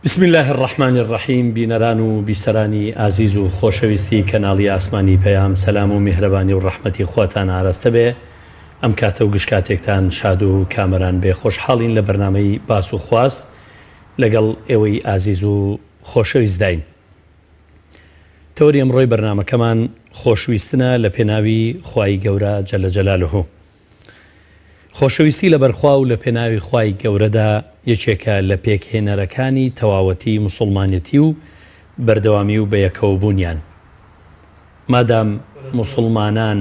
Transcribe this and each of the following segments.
بسم اللە الرحمن الرحیم بینەران و بیسەرانی ئازیز و خۆشەویستی کەناڵی ئاسمانی پەیام سەلام و میهرەبانی و ڕەحمەتی خواتان ئاراستە بێ ئەم کاتە و گشت کاتێکتان شاد و کامەران بێ خۆشحاڵین لە بەرنامەی باس و خواست لەگەڵ ئێوەی ئازیز و خۆشەویستداین. تەوەری ئەمڕۆی بەرنامەکەمان خۆشویستنە لە پێناوی خوای گەورە جل جلاله. خۆشەویستی لەبەر خوا و لە پێناوی خوای گەورەدا یەکێکە لە پێکهێنەرەکانی تەواوەتی موسوڵمانێتی و بەردەوامی و بەیەکەوەبوونیان. مادام موسوڵمانان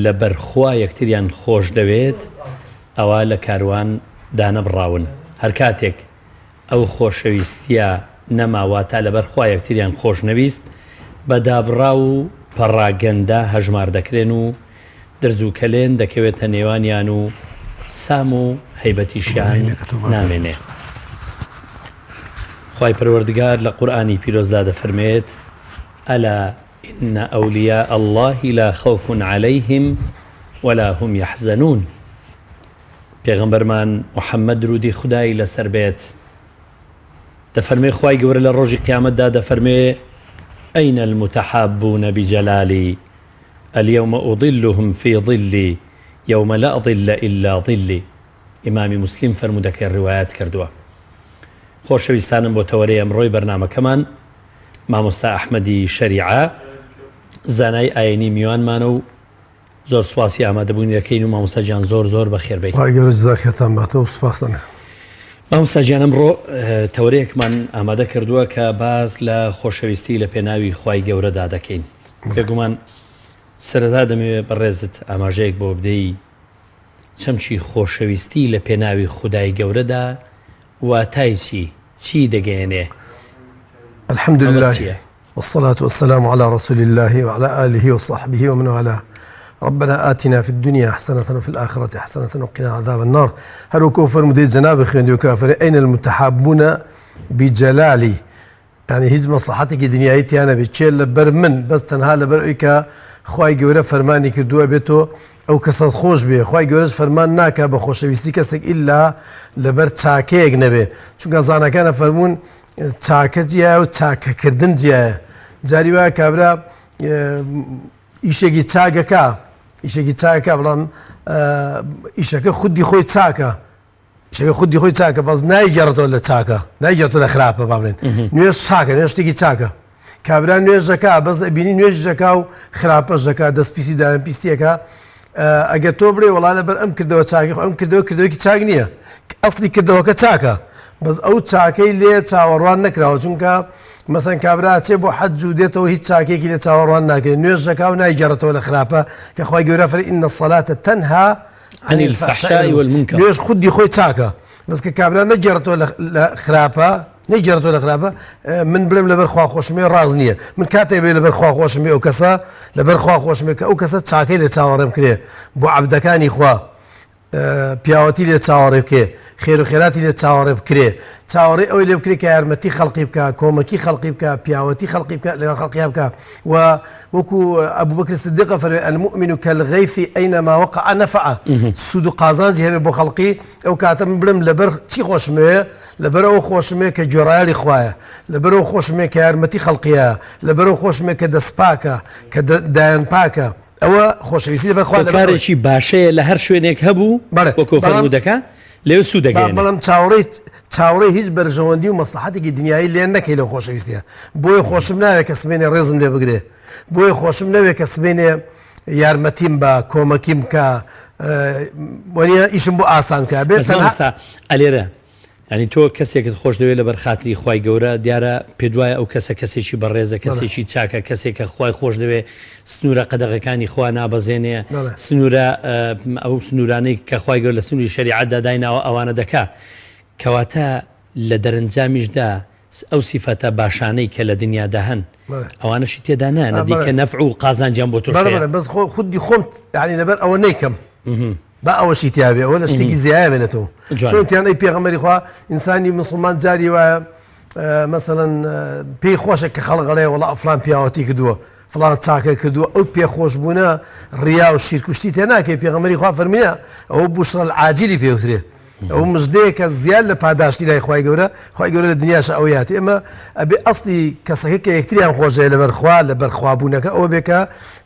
لەبەر خوا یەکتریان خۆش دەوێت ئەوا لە کاروان دانەبڕاون. هەرکاتێک ئەو خۆشەویستیە نەما واتە لەبەر خوا یەکتریان خۆش نەویست بە دابڕاو و پەڕاگەندە هەژمار دەکرێن و درز و کەلێن دەکەوێتە نێوانیان و سام و هەیبەتیشیان نامێنێ. خوای پەروەردگار لە قورئانی پیرۆزدا دەفەرموێت، الا ان اولیاء اللە لا خوف علیهم ولا هم یحزنون. پێغەمبەرمان محمد درودی خودای لەسەر بێت دەفەرمێ خوای گەورە لە ڕۆژی قیامەتدا دەفەرمێ ئەین المتحابون بجلالی اليوم أظلهم في ظلي يوم لا ظل إلا ظلي ئیمامی مسلم فەرموودەکەی ڕیوایەت کردووە خۆشەویستانم بۆ تەوەرەی ئەمڕۆی بەرنامەکەمان مامۆستا ئەحمەدی شەریعە زانای ئاینی میوانمانە و زۆر سوپاسی ئامادەبوونی دەکەین و مامۆستا گیان زۆر زۆر بەخێر بێی. خوای گەورە جزای خێرتان باتەوە سوپاستان دەکەم. مامۆستا گیان ئەمڕۆ تەوەرەیەکمان ئامادە کردووە کە باس لە خۆشەویستی لە پێناوی خوای گەورەدا دەکەین. بێگومان سەرەتا دەمەوێت بەڕێزت ئاماژەیەک بۆ بدەی چەمکی خۆشەویستی لە پێناوی خودای گەورەدا واتای چی؟ چی دەگەیەنێ؟ الحمد لله والصلاة والسلام على رسول الله وعلى آله وصحبه ومن والاه ربنا آتنا في الدنيا حسنة وفي الآخرة حسنة وقنا عذاب النار هەر وەکو فەرموودەی جەنابی خوێندی و کافرێ أين المتحابون بجلالی یعنی هیچ مەسڵەحەتێکی دنیایی تیا نەبێت کێ لەبەر من بەس تەنها لەبەر ئەوی کە خوای گەورە فەرمانی کردووە بێت تۆ ئەو کەسەت خۆش بێ خوای گەورەش فەرمان ناکا بە خۆشەویستی کەسێک ئیلا لەبەر چاکەیەک نەبێ چونکە زانەکانە فەرموون چاکە جیایە و چاکەکردن جیایە جاری وایە کابرا ئیشێکی چاکەکە ئیشێکی چاکە بەڵام ئیشەکە خودی خۆی چاکە ئیشەکە خودی خۆی چاکە بەس نایگەڕێتەوە لە چاکە نایگەڕێتەوە لە خراپە با بڵێن نوێژ چاکە نوێژ شتێکی چاکە کابرا نوێژ دەکا بەس ئەبینی نوێژ دەکا و خراپەش دەکا دەست پیسی دایان پیسیەکە ئەگەر تۆ بڵێ وەڵا لەبەر ئەم کردەوە چاکی خۆ ئەم کردەوە کردەوەکی چاک نییە ئەسلی کردەوەکە چاکە بەس ئەو چاکەی لێ چاوەڕوان نەکراوە چونکە مەسەن کابرا چێ بۆ حەج و دێتەوە هیچ چاکێکی لە چاوەڕوان ناکرێت نوێژ دەکا و نایگەڕێتەوە لە خراپە کە خوای گەورە فەرمی ان الصلاة تنهى عن الفحشاء والمنكر نوێژ خودی خۆی چاکە بەس کە کابرا نەگێڕێتەوە لە خراپە نەیگێڕێتەوە لە خراپە من بڵێم لەبەر خوا خۆشمێ ڕاست نییە من کاتێک بێ لەبەر خوا خۆشمێ ئەو کەسە لەبەر خوا خۆشمێ کە ئەو کەسە چاکەی لێ چاوەڕێ بکرێ بۆ عەبدەکانی خوا پیاوەتی لێ چاوەڕێ بکرێ خێر و خێراتی لێ چاوەڕێ بکرێ چاوەڕێ ئەوەی لێ بکرێ کە یارمەتی خەڵقی بکە کۆمەکی خەڵقی بکە پیاوەتی خەڵقی بکە لەگەڵ خەڵقیا بکە و وەکو ئەبوبەکر سدیق ئەفەرمێ المؤمن کالغیث اینما وقع نفع سوود و قازانجی هەبێ بۆ خەڵقی ئەو کاتە من بڵێم لەبەر چی خۆشمەوێ لەبەر ئەو خۆشمێ کە گوێڕایەڵی خوایە لەبەر ئەو خۆشمێ کە یارمەتی خەڵقیە لەبەر ئەو خۆشمێ کە دەست پاکە کە دایان پاکە ئەوە خۆشەویستی لەبەر خوا لەبەر ئەوەی. هۆکارێکی باشەیە لە هەر شوێنێک هەبوو بەڵێ وەکۆ بەڵام فەرموودەکە لەوێ سوود دەگەیەنێ. بەڵام چاوەڕێی چاوەڕێی هیچ بەرژەوەندی و مەسڵەحەتێکی دنیایی لێ نەکەی لەو خۆشەویستیە بۆیە خۆشم ناوێ کە سبەینێ ڕێزم لێ بگرێ بۆیە خۆشم نەوێ کە سبەینێ یارمەتیم بە کۆمەکیم بکا وەنیە ئیشم بۆ ئاسان بکا بێ بەس تەنها مامۆستا ئەلێرە یانی تۆ کەسێکت خۆش دەوێت لەبەر خاتری خوای گەورە دیارە پێت وایە ئەو کەسە کەسێکی بەڕێزە کەسێکی چاکە کەسێکە خوای خۆش دەوێت سنوورە قەدەغەکانی خوا نابەزێنێ سنوورە ئەو سنوورانەی کە خوای گەورە لە سنووری شەریعەتدا دایناوە ئەوانە دەکا کەواتە لە دەرەنجامیشدا ئەو سیفەتە باشانەی کە لە دنیادا هەن ئەوانەشی تێدا نایەنە دی کە نەفع و قازانجیان بۆ تۆش هەیە. بەس خۆ خودی خۆم یانی لەبەر ئەوە نەیکەم با ئەوەشی تیاابێ ئەوە لە شتێکی زیایە بێنێتەوە چۆن تیان ئەی پێغەمبەری خوا ئینسانی مسلمان جاری وایە مەسەلەن پێی خۆشە کە خەڵک ئەڵێ وەڵا فلان پیاوەتی کردووە فلان چاکە کردووە ئەو پێخۆشبوونە ڕیا و شیرکوشتی تێ ناکەی پێغەمبەری خوا فەرمیە ئەوە بوشڕە العاجلی پێوترێ. ئەو مژدەیەکە زیاد لە پاداشتی لای خوای گەورە، خوای گەورە لە دنیاشا ئەوەی هاتێ ئێمە ئەبێ ئەسڵی کەسەکە کە یەکتریان خۆشەوێ لەبەر خوا لەبەر خوا بوونەکە ئەوە بێ کە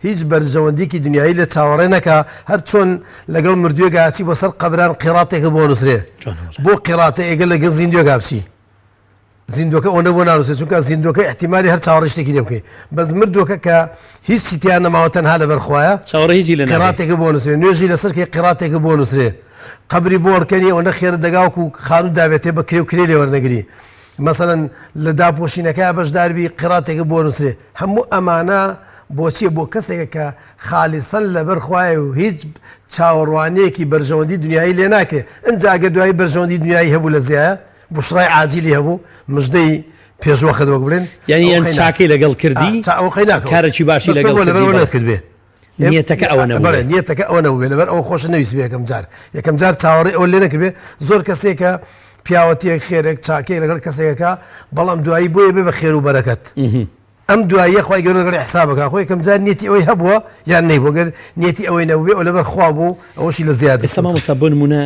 هیچ بەرژەوەندیکی دنیایی لێ چاوەڕێ نەکا هەر چۆن لەگەڵ مردوێکا ئەچی بۆ سەر قەبران قیڕاتێکە بۆ نووسرێ بۆ قیڕاتە ئێگە لەگەڵ زیندوێکا بچی زیندوەکە ئەوەندە بۆ نانوسێت چونکە زیندوەکە ئیحتیمالی هەر چاوەڕێی شتێکی لێ بکەی بەس مردوەکە کە هیچی تیا نەماوە تەنها لەبەر خوایە چاوەڕێی هیچی لێ ناکەی. قیڕاتێکە بۆ نوسرێ نوێژی لەسەر کەی قیڕاتێکە بۆ نوسرێ قەبری بۆ هەڵکەنی ئەوەندە خێرت دەگا وەکو خانوو دابێتێ بە کرێ و کرێ لێ وەرنەگری مەسەلەن لە داپۆشینەکەیا بەشداربی قیڕاتێکە بۆ نوسرێ هەموو ئەمانە بۆچیە بۆ کەسێکە کە خالیسەن لەبەر خوایە و هیچ چاوەڕوانیەکی بەرژەوەندی دنیایی لێ ناکرێ ئنجا گەر دوایی بەرژەوەندی دنیایی هەبوو لە زیایە بوشڕای عاجیلی هەبوو مژدەی پێش وەخت وەک بڵێن یعنی یان چاکەی لەگەڵ کردی ئەو قەی ناکەوە کارێکی باشی لەگەڵ لەبەر ئەوە نەکرد بێ نیەتەکە ئەوە نەبوو بەڵێ نیەتەکە ئەوە نەبوو بێ لەبەر ئەوە خۆشە نەویست بێ یەکەم جار یەکەم جار چاوەڕێی ئەوە لێ نەکرد بێ زۆر کەسێکە پیاوەتیەک خێرێک چاکەیەک لەگەڵ کەسێکەکە بەڵام دوایی بۆیە بێ بە خێر و بەرەکەت ئەم دواییە خوای گەورە لەگەڵی حساب ئەکا خۆ یەکەم جار نیەتی ئەوەی هەبووە یان نەیبووە گەر نیەتی ئەوەی نەبووبێ ئەو لەبەر خوا بوو ئەوەشی لە زیاد ئێستا مامۆستا بۆ نموونە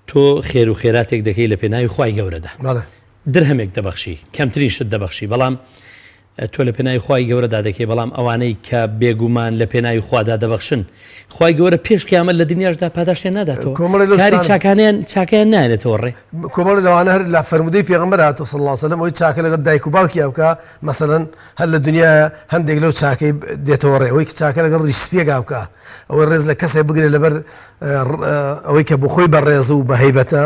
تۆ خێر و خێراتێک دەکەی لە پێناوی خوای گەورەدا درهەمێک دەبەخشی کەمترین شت دەبەخشی بەڵام تۆ لە پێناوی خوای گەورەدا دەکەی بەڵام ئەوانەی کە بێگومان لە پێناوی خوادا دەبەخشن خوای گەورە پێش قیامەت لە دنیاشدا پاداشتیان ناداتەوە کاری چاکانیان چاکیان نایەنێتەوە ڕێ کۆمەڵی لەوانە هەر لە فەرموودەی پێغەمبەر هاتووە صلی الله علیه وسلم ئەوەی چاکە لەگەڵ دایک و باوکیا بکا مەسەلەن هەر لە دنیا هەندێک لەو چاکەی دێتەوە ڕێ ئەوەی چاکە لەگەڵ ڕیش سپیەکا بکا ئەوەی ڕێز لە کەسێک بگرێت لەبەر ئەوەی کە بۆ خۆی بە ڕێز و بە هەیبەتە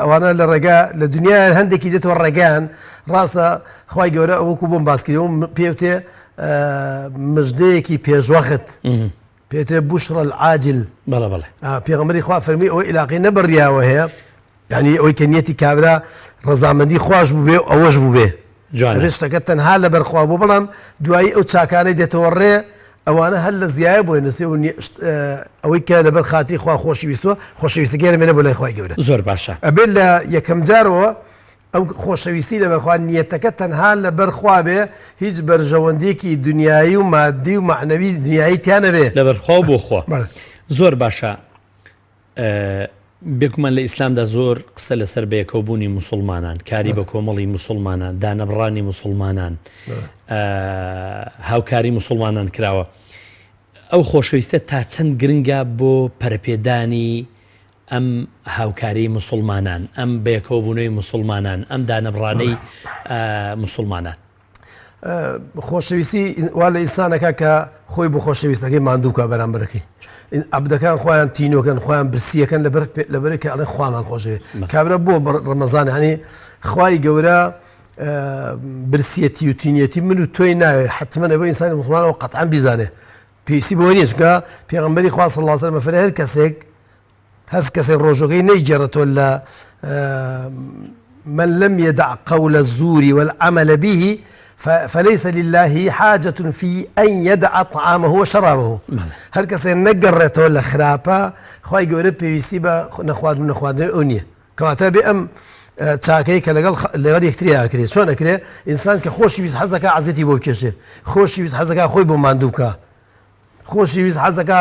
ئەوانە لە ڕێگا لە دنیا هەندێکی دێتەوە ڕێگەیان ڕاستە خوای گەورە وەکو بۆم باس کردی ئەو پێوتێ مژدەیەکی پێشوەخت پێتێ بشرى العاجل بەڵێ بەڵێ پێغەمبەری خوا فەرمی ئەوە ئیلاقی نەبڕیاوە هەیە یعنی ئەوەی کە نیەتی کابرا ڕەزامەندی خواش بووبێ و ئەوەش بووبێ جوانە شتەکە تەنها لەبەر خوا بوو بەڵام دوایی ئەو چاکانەی دێتەوە ڕێ ئەوانە هەر لە زیایە بۆی نووسێ و ئەوەی کە لەبەر خاتری خوا خۆشی ویستووە خۆشەویستەکەی هەر بۆ لای خوای گەورە زۆر باشە ئەبێت لە یەکەم جارەوە ئەو خۆشەویستی لەبەر خوا نیەتەکە تەنها لەبەر خوا بێ هیچ بەرژەوەندیەکی دنیایی و مادی و مەعنەوی دنیایی تیا نەبێ. لەبەر خوا و بۆ خوا. زۆر باشە بێگومان لە ئیسلامدا زۆر قسە لەسەر بەیەکەوبوونی موسڵمانان، کاری بە کۆمەڵی موسڵمانان، دانەبڕانی موسڵمانان، هاوکاری موسڵمانان کراوە. ئەو خۆشەویستە تا چەند گرنگە بۆ پەرەپێدانی ئەم هاوکاری موسڵمانان، ئەم بەیەکەوەبوونەوەی موسڵمانان، ئەم دانەبڕانەی موسڵمانان؟ خۆشەویستی وا لە ئینسانەکە کە خۆی بۆ خۆشەویستەکەی ماندوو بکە بەرامبەرەکەی عەبدەکان خۆیان تینۆکەن خۆیان برسیەکەن لەبەر لەبەر کە ئەڵێ خوامان خۆشەوێ کابرا بۆ ڕەمەزان هەنی خوای گەورە برسیەتی و تینیەتی من و تۆی ناوێ حتمما بۆ ئینسانی مسلمانەوە قەتعەن بیزانێ پێویستی بۆ نییە چونکە پێغەمبەری خوا صلی الله علیه وسلم فەرمووی هەر کەسێک هەر کەسێک ڕۆژەکەی نەیگێڕێتەوە لە من لم يدع قول الزور والعمل به فليس لله حاجة في أن يدع طعامه وشرابه هەر کەسێک نەگەڕێتەوە لە خراپە خوای گەورە پێویستی بە نەخواردن و نەخواردنەوەی ئەو نییە کەواتە بێ ئەم چاکەی کە لەگەڵ لەگەڵ یەکتری ئاکرێ چۆن ئەکرێ ئینسان کە خۆشی ویست حەز دەکا عەزێتی بۆ بکێشێ خۆشی ویست حەز دەکا خۆی بۆ ماندوو بکا خۆشی ویست حەز دەکا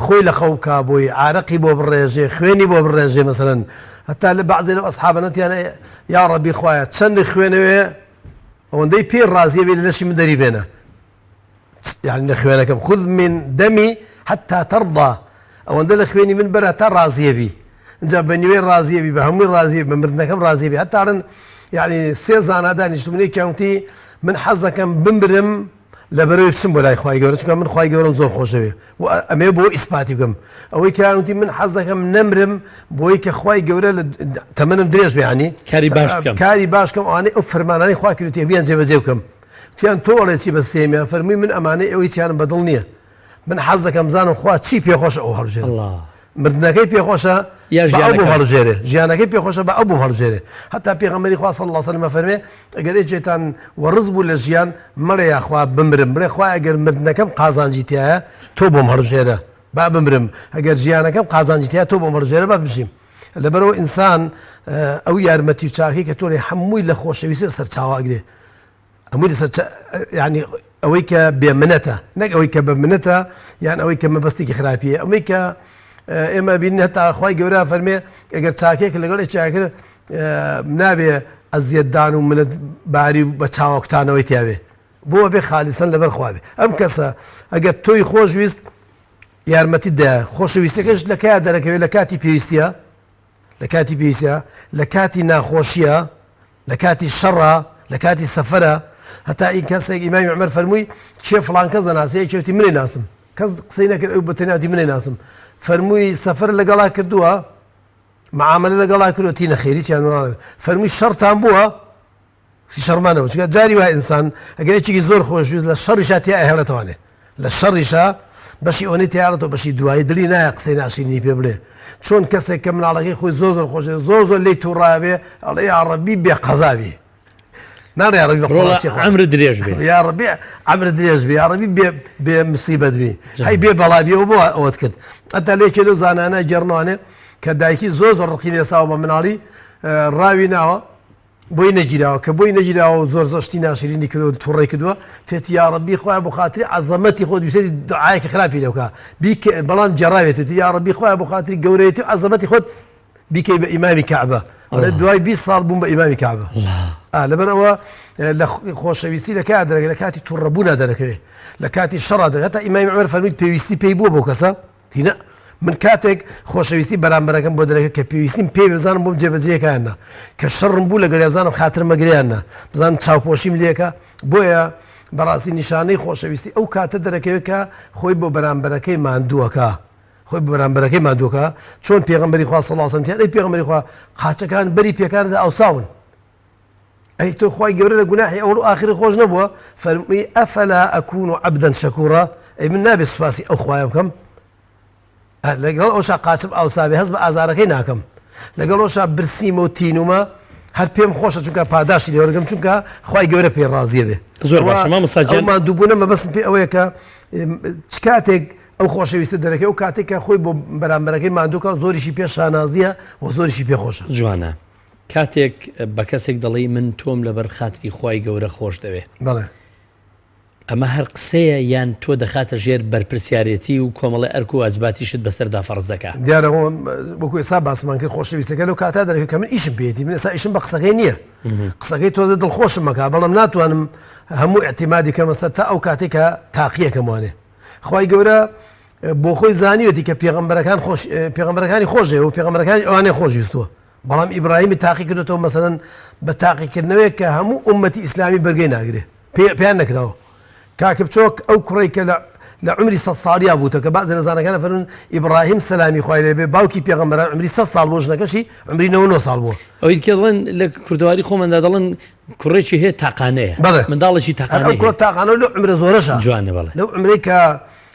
خۆی لە خەو بکا بۆی عارەقی بۆ بڕێژێ خوێنی بۆ بڕێژێ مەسەلەن هەتا لە بەعزێ لەو ئەسحابانە تیانە یا ڕەبی خوایە چەندی خوێنەوێ ئەوەندەی پێی ڕازیە بێ لە لەشی من دەری بێنە یعنی لە خوێنەکەم خذ من دەمی حتا ترضى ئەوەندە لە خوێنی من بەرە تا ڕازیە بی اینجا بە نیوەی ڕازیە بی بە هەمووی ڕازیە بە مردنەکەم ڕازیە بی هەتا ڕن یعنی سێ زانا دانیشتبوون یەکیان وتی من حەز دەکەم بمرم لەبەرئەوەی بچم بۆ لای خوای گەورە چونکە من خوای گەورەم زۆر خۆشەوێ و ئەمەوێ بۆ ئیسپاتی بکەم ئەوەی کە وتی من حەز دەکەم نەمرم بۆی کە خوای گەورە لە تەمەنم درێژ بێ ینی کاری باش بکەم کاری باش کەم ئەوانەی ئەو فەرمانانەی خوا کردوویەتی بیان جێبەجێ بکەم وتیان تۆ ئەڵێ چی بە سێیەمیان فەرمووی من ئەمانەی ئەوەی چیانم بەدڵ نییە من حەز دەکەم بزانم خوا چی پێخۆشە ئەو هەڵبژێرم مردنەکەی پێخۆشە یا با ئەو بۆم ژیانەکەم. هەڵبژێرێ ژیانەکەی پێخۆشە با ئەو بۆم هەڵبژێرێ هەتا پێغەمبەری خوا صلی اللە علیه وسلم ئەفەرمێ ئەگەر یەکێتان وەڕز بوو لە ژیان مەڵێ یاخوا بمرم بڵێ خوایە ئەگەر مردنەکەم قازانجی تیایە تۆ بۆم هەڵبژێرە با بمرم ئەگەر ژیانەکەم قازانجی تیایە تۆ بۆم هەڵبژێرە با بژیم لەبەرئەوە ئینسان ئەو یارمەتی و چاکەی کە تۆ لێ هەمووی لە خۆشەویستی سەرچاوە ئەگرێ هەمووی لەسەر یعنی ئەوەی کە بێ منەتە نەک ئەوەی کە بە منەتە یان ئەوەی کە مەبەستێکی خراپیە ئەمەی کە ئێمە بینین هەتا خوای گەورە فەرمێ ئەگەر چاکێک لەگەڵ یەکێک کرد نابێ ئەزیەتدان و منەت باری و بە چاوەکوتانەوەی تیاێ بۆ بێ خالیسەن لەبەر خوا بێ ئەم کەسە ئەگەر تۆی خۆشویست یارمەتیت دایە خۆشەویستەکەش لە کایا دەرەکەوێت لە کاتی پێویستە لە کاتی پێویستە لە کاتی ناخۆشیە لە کاتی شەڕە لە کاتی سەفرە هەتا این کەسێک ئیمامی عمر فەرمووی کێ فڵان کەس دەناسی یەکێتی منی ناسم کەس قسەی نەکرد ئەو بە تەنیاتی منی ناسم فەرمووی سەفەر لەگەڵا کردووە معاملە لەگەڵا کردووە تی نەخێری چیان فەرمووی شەڕتان بووە شەڕمانەوە چونکە جاری وایە ئینسان ئەگەر یەکێکی زۆر خۆشویست لە شەڕیشا تیا ئەهێڵێتەوانێ لە شەڕیشا بەشی ئەوەنەی تیاڵێتەوە بەشی دوایی دڵی نایە قسەی ناشیرینی پێ بڵێ چۆن کەسێک کە مناڵەکەی خۆی زۆر زۆر خۆشێ زۆر زۆر لێی تووڕابێ ئەڵێ یا ڕەبی بێ قەزا بی ناڵێ یا ڕەبی بە ڕۆڵە قوڕاچی خوا عەمرت درێژ بێ یا ڕەبی عەمرت درێژ بێ یا ڕەبی بێ بێ مسیبەت بی هەی بێ بەڵا بی ئەوە بۆ ئەوەت کرد هەتا لێکێ لەو زانانە گێڕنوانێ کە دایکی زۆر زۆر ڕقی لێساوە بە مناڵی ڕاوی ناوە بۆی نەگیراوە کە بۆی نەگیراوە و زۆر زۆر شتی ناشرینی کردوە و توڕەی کردوە تێتی یاڕەبی خوایە بۆ خاتری عەزەمەتی خۆت ویستی دوعایەکی خراپی لێ بکە بیکە بەڵام گێڕاوێتی وتی یاڕەبی خوایە بۆ خاتری گەورەیەتی و عەزەمەتی خۆت بیکەی بە ئیمامی کەعبە ئەڵێ دوای 20 ساڵ بووم بە ئیمامی کەعبە لەبەر ئەوە لە خۆشەویستی لە کات دەرەکەوێت لە کاتی توڕەبوونا دەرەکەوێت لە کاتی شەڕا دەرەکەوێت هەتا ئیمامی عومەر فەرمووی پێویستی پێی بووە بۆ کەسە تینە من کاتێک خۆشەویستی بەرامبەرەکەم بۆ دەرەکە کە پێویستیم پێ بزانم بۆم جێبەجێکان نا کە شەڕم بوو لەگەڵ بزانم خاتر مەگریان نا بزانم چاوپۆشیم لێکە بۆیە بەڕاستی نیشانەی خۆشەویستی ئەو کاتە دەرەکەوێت کە خۆی بۆ بەرامبەرەکەی ماندووەکە خۆی بۆ بەرامبەرەکەی ماندووەکە چۆن پێغەمبەری خوا صلی الله علیه و سلم پێغەمبەری خوا قاچەکان بەری پێکاندا ئاوساون ئەی تۆ خوای گەورە لە گوناحی ئەوەڵ و ئاخری خۆش نەبووە فەرمووی ئەفەلا ئەکون عەبدا شەکورا ئەی من نابێ سوپاسی ئەو خوایە بکەم لەگەڵ ئەوشا قاچم ئاوسابێ هەست بە ئازارەکەی ناکەم لەگەڵ ئەوشا برسیمە و تینومە هەر پێم خۆشە چونکە پاداشتی لێوەرگم چونکە خوای گەورە پێ ڕازیە بێ زۆر باشە مامۆستا گیان ماندووبوونە مەبەستم پێ ئەوەیە کە چ کاتێک ئەو خۆشەویستە دەرەکەی ئەو کاتێک کە خۆی بۆ بەرامبەرەکەی ماندووکە زۆریشی پێ شانازیە و زۆریشی پێ خۆشە جوانە کاتێک بە کەسێک دەڵێی من تۆم لەبەر خاتری خوای گەورە خۆش دەوێ. بەڵێ. ئەمە هەر قسەیە یان تۆ دەخاتە ژێر بەرپرسیارێتی و کۆمەڵێ ئەرک و واجباتیشت بەسەردا فەرز دەکا؟ دیارە وەکو ئێستا باسمان کرد خۆشەویستەکە لەو کاتە دەرەکەوێت کە من ئیشم پێیەتی من ئێستا ئیشم بە قسەکەی نییە قسەکەی تۆزێ دڵخۆشم مەکا بەڵام ناتوانم هەموو ئیعتیمادی کەمە سەر تا ئەو کاتێک کە تاقیەکەم وانێ خوای گەورە بۆ خۆی زانیوێتی کە پێغەمبەرەکان خۆش پێغەمبەرەکانی خۆش و پێغەمبەرەکانی ئەوانەی خۆش ویستووە بەڵام ئیبراهیمی تاقی کردوێتەوە مەسەلەن بە تاقیکردنەوەیەک کە هەموو ئومەتی ئیسلامی بەرگەی ناگرێ پێیان نەکراوە کاکە بچۆک ئەو کوڕی کە لە لە عمری سە ساڵیا بووتە کە بەعزێ لە زانەکان فەرموون ئیبراهیم سەلامی خوای لێ بێ باوکی پێغەمبەران عمری سە ساڵ بووە ژنەکەشی عمری 99 ساڵ بووە ئەوەی کە دەڵێن لە کوردەواری خۆماندا دەڵێن کوڕێکی هەیە تاقانەیە بەڵێ منداڵێکی هەر ئەو تاقانەی کوڕە هەیە تاقانە لەو عمرە زۆرەشە جوانە بەڵێ لەو عمرەی کە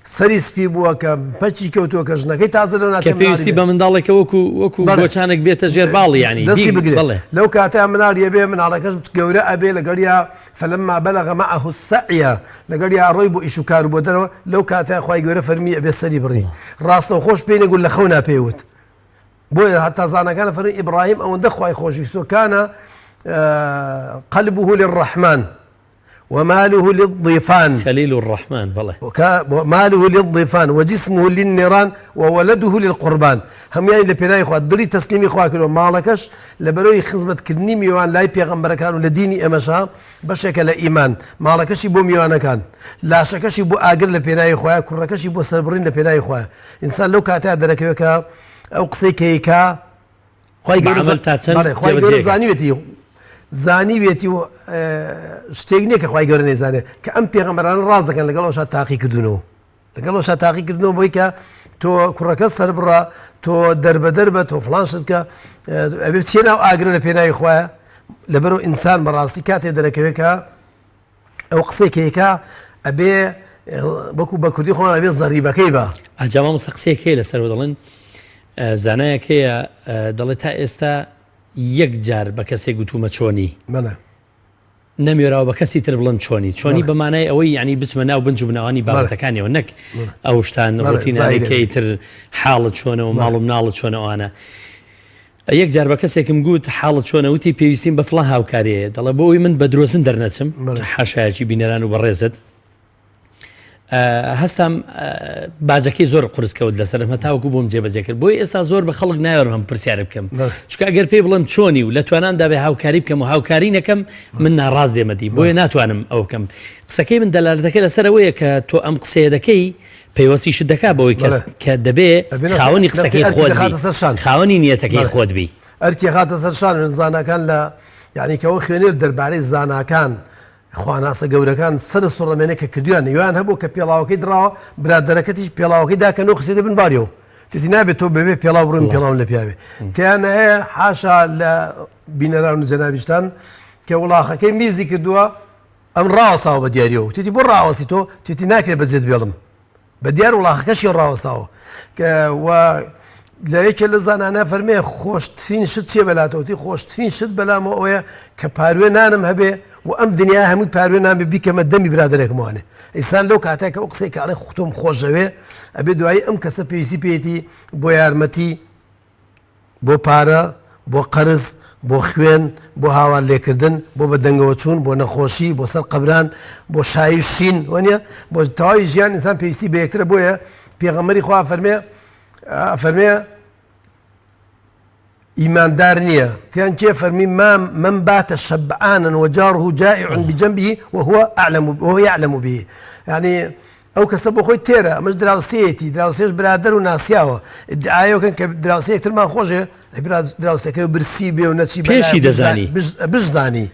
سەری سپی بووە کە پەکی کەوتووە کە ژنەکەی تازە لەو کە ناچێ مناڵی پێویستی بێ بە منداڵێکە وەکو وەکو بەڵێ گۆچانێک بێتە ژێر باڵی یانی دەستی دی بگرێ بەڵێ لەو کاتە مناڵی ئەبێ مناڵەکەش گەورە ئەبێ لەگەڵیا فلما بلغ معه السعی لەگەڵیا ڕۆی بۆ ئیش و کار و بۆ دەرەوە لەو کاتە خوای گەورە فەرمی ئەبێ سەری بڕی ڕاستەوخۆش پێی نەگوت لە خەونا پێی وت بۆیە هەتا زاناکان فەرمی ئیبراهیم ئەوەندە خوای خۆشویستوە کان قلبه للرحمن وماله للضيفان خلیل الرحمن بەڵێ. وماله للضيفان وجسمه للنيران وولده للقربان هەموویانی لە پێناوی خوا دڵی تەسلیمی خوا کردوە ماڵەکەش لەبەرەوەی خزمەتکردنی میوان لای پێغەمبەرەکان و لە دینی ئێمەشا بەشێکە لە ئیمان ماڵەکەشی بۆ میوانەکان لاشەکەشی بۆ ئاگر لە پێناوی خوایە کوڕەکەشی بۆ سەربڕین لە پێناوی خوایە ئینسان لەو کاتەیا دەرەکەوێت کە ئەو قسەی کە یکا خوای بە گەورە عەمەل تا چەند بەڵێ خوای گەورە جێبەجێ زانیوێتی زانیوێتی و شتێک نییە کە خوای گەورە نەیزانێ کە ئەم پێغەمبەرانە ڕاست دەکەن لەگەڵ ئەوشا تاقی کردونەوە لەگەڵ ئەوشا تاقی کردنەوە بۆی کە تۆ کوڕەکە سەربڕە تۆ دەربەدەر بە تۆ فڵان شت بکە ئەبێ بچیە ناو ئاگرە لە پێناوی خوایە لەبەرەوە ئینسان بەڕاستی کاتێ دەرەکەوێت کە ئەو قسەی کە یکا ئەبێ وەکو بە کوردی خۆمان ئەبێ زەریبەکەی بە. ئەجا مامۆستا قسەیەک هەیە لەسەرەوە دەڵێن زانایەک هەیە دەڵێ تا ئێستا یەک جار بە کەسێک گوتومە چۆنی بەڵێ نەمێراوە بە کەسی تر بڵێم چۆنی چۆنی بەڵێ. بە مانای ئەوەی یعنی بچمە ناو بنج و بناوانی بەڵێ. بابەتەکانیەوە نەک بەڵێ. ئەو شتان بەڵێ، ڕۆتینانەی کە زاهیرەکەی. ئیتر حاڵت چۆنە و بەڵێ. ماڵ و مناڵت چۆنە ئەوانە یەک جار بە کەسێکم گوت حاڵت چۆنە وتی پێویستیم بە فڵان هاوکاریەیە دەڵێ بۆ ئەوی من بە درۆزن دەرنەچم بەڵێ. حاشایەکی بینەران و بەڕێزت. هەستام باجەکەی زۆر قورس کەوت لەسەرم هەتاوەکو بۆم جێبەجێ کرد بۆی ئێستا زۆر بە خەڵک ناوێرم هەم پرسیارە بکەم چونکە ئەگەر پێی بڵێم چۆنی و لە توانامدا بێ هاوکاری بکەم و هاوکاری نەکەم من ناڕاست دێمەدی بۆیە ناتوانم ئەو بکەم قسەکەی من دەلالەتەکە لەسەرەوەیە کە تۆ ئەم قسەیە دەکەی پەیوەستیشت دەکا بەوەی کەس کە دەبێ خاوەنی قسەکەی خۆت خاوەنی نیەتەکەی خۆت بی ئەرکی خاتە سەر شان زاناکان لە یعنی کەەوە خوێنێر دەربارەی زاناکان خواناسە گەورەکان سەر سوڕەمێنێ کە کردویان یوان هەبوو کە پێڵاوەکەی دڕاوە برادەرەکەتیش پێڵاوەکەی داکەنەوە خستێتە بن باریەوە تێتی نابێت تۆ بەبێ پێڵاو بڕۆم پێڵاوم لە پیاوێ تیان هەیە حاشا لە بینەران و جەنابیشتان کە وڵاخەکەی میزی کردووە ئەم ڕاوەستاوە بە دیاریەوە تێتی بۆ ڕاوەستی تۆ تێتی ناکرێت بەجێت بێڵم بە دیار وڵاخەکەشی ڕاوەستاوە کە و لە یەکێ لە زانانە فەرمێ خۆشترین شت چیە بەلاتەوەتی خۆشترین شت بەلامەوە ئەوەیە کە پاروێ نانم هەبێ و ئەم دنیا هەمووی پاروێ نان بێ بیکەمە دەمی برادەرێکموانێ ئینسان لەو کاتێک کە ئەو قسەی کە ئەڵێ خوتۆم خۆشەوێ ئەبێ دوایی ئەم کەسە پێویستی پێیەتی بۆ یارمەتی بۆ پارە، بۆ قەرز، بۆ خوێن، بۆ هاوار لێکردن، بۆ بە دەنگەوە چوون، بۆ نەخۆشی، بۆ سەر قەبران، بۆ شایی و شین، وەنیە؟ بۆ تەواوی ژیان ئینسان پێویستی بە یەکترە، بۆیە پێغەمبەری خوا ئەفەرمێ ئەفەرمێ ئیماندار نییە تیان کێ فەرمی ما من بات شبعانا وجاره جائع بجنبه وهو أعلم وهو يعلم به يعني ئەو کەسە بۆ خۆی تێرە، ئەمەش دراوسێیەتی، دراوسێش برادەر و ناسیاوە، ئیدعایەوە کەن کە دراوسێ یەکترمان خۆشێ، ئەی برا دراوسێکەی برسی بێ و نەچی پێشی دەزانی. بشزانی،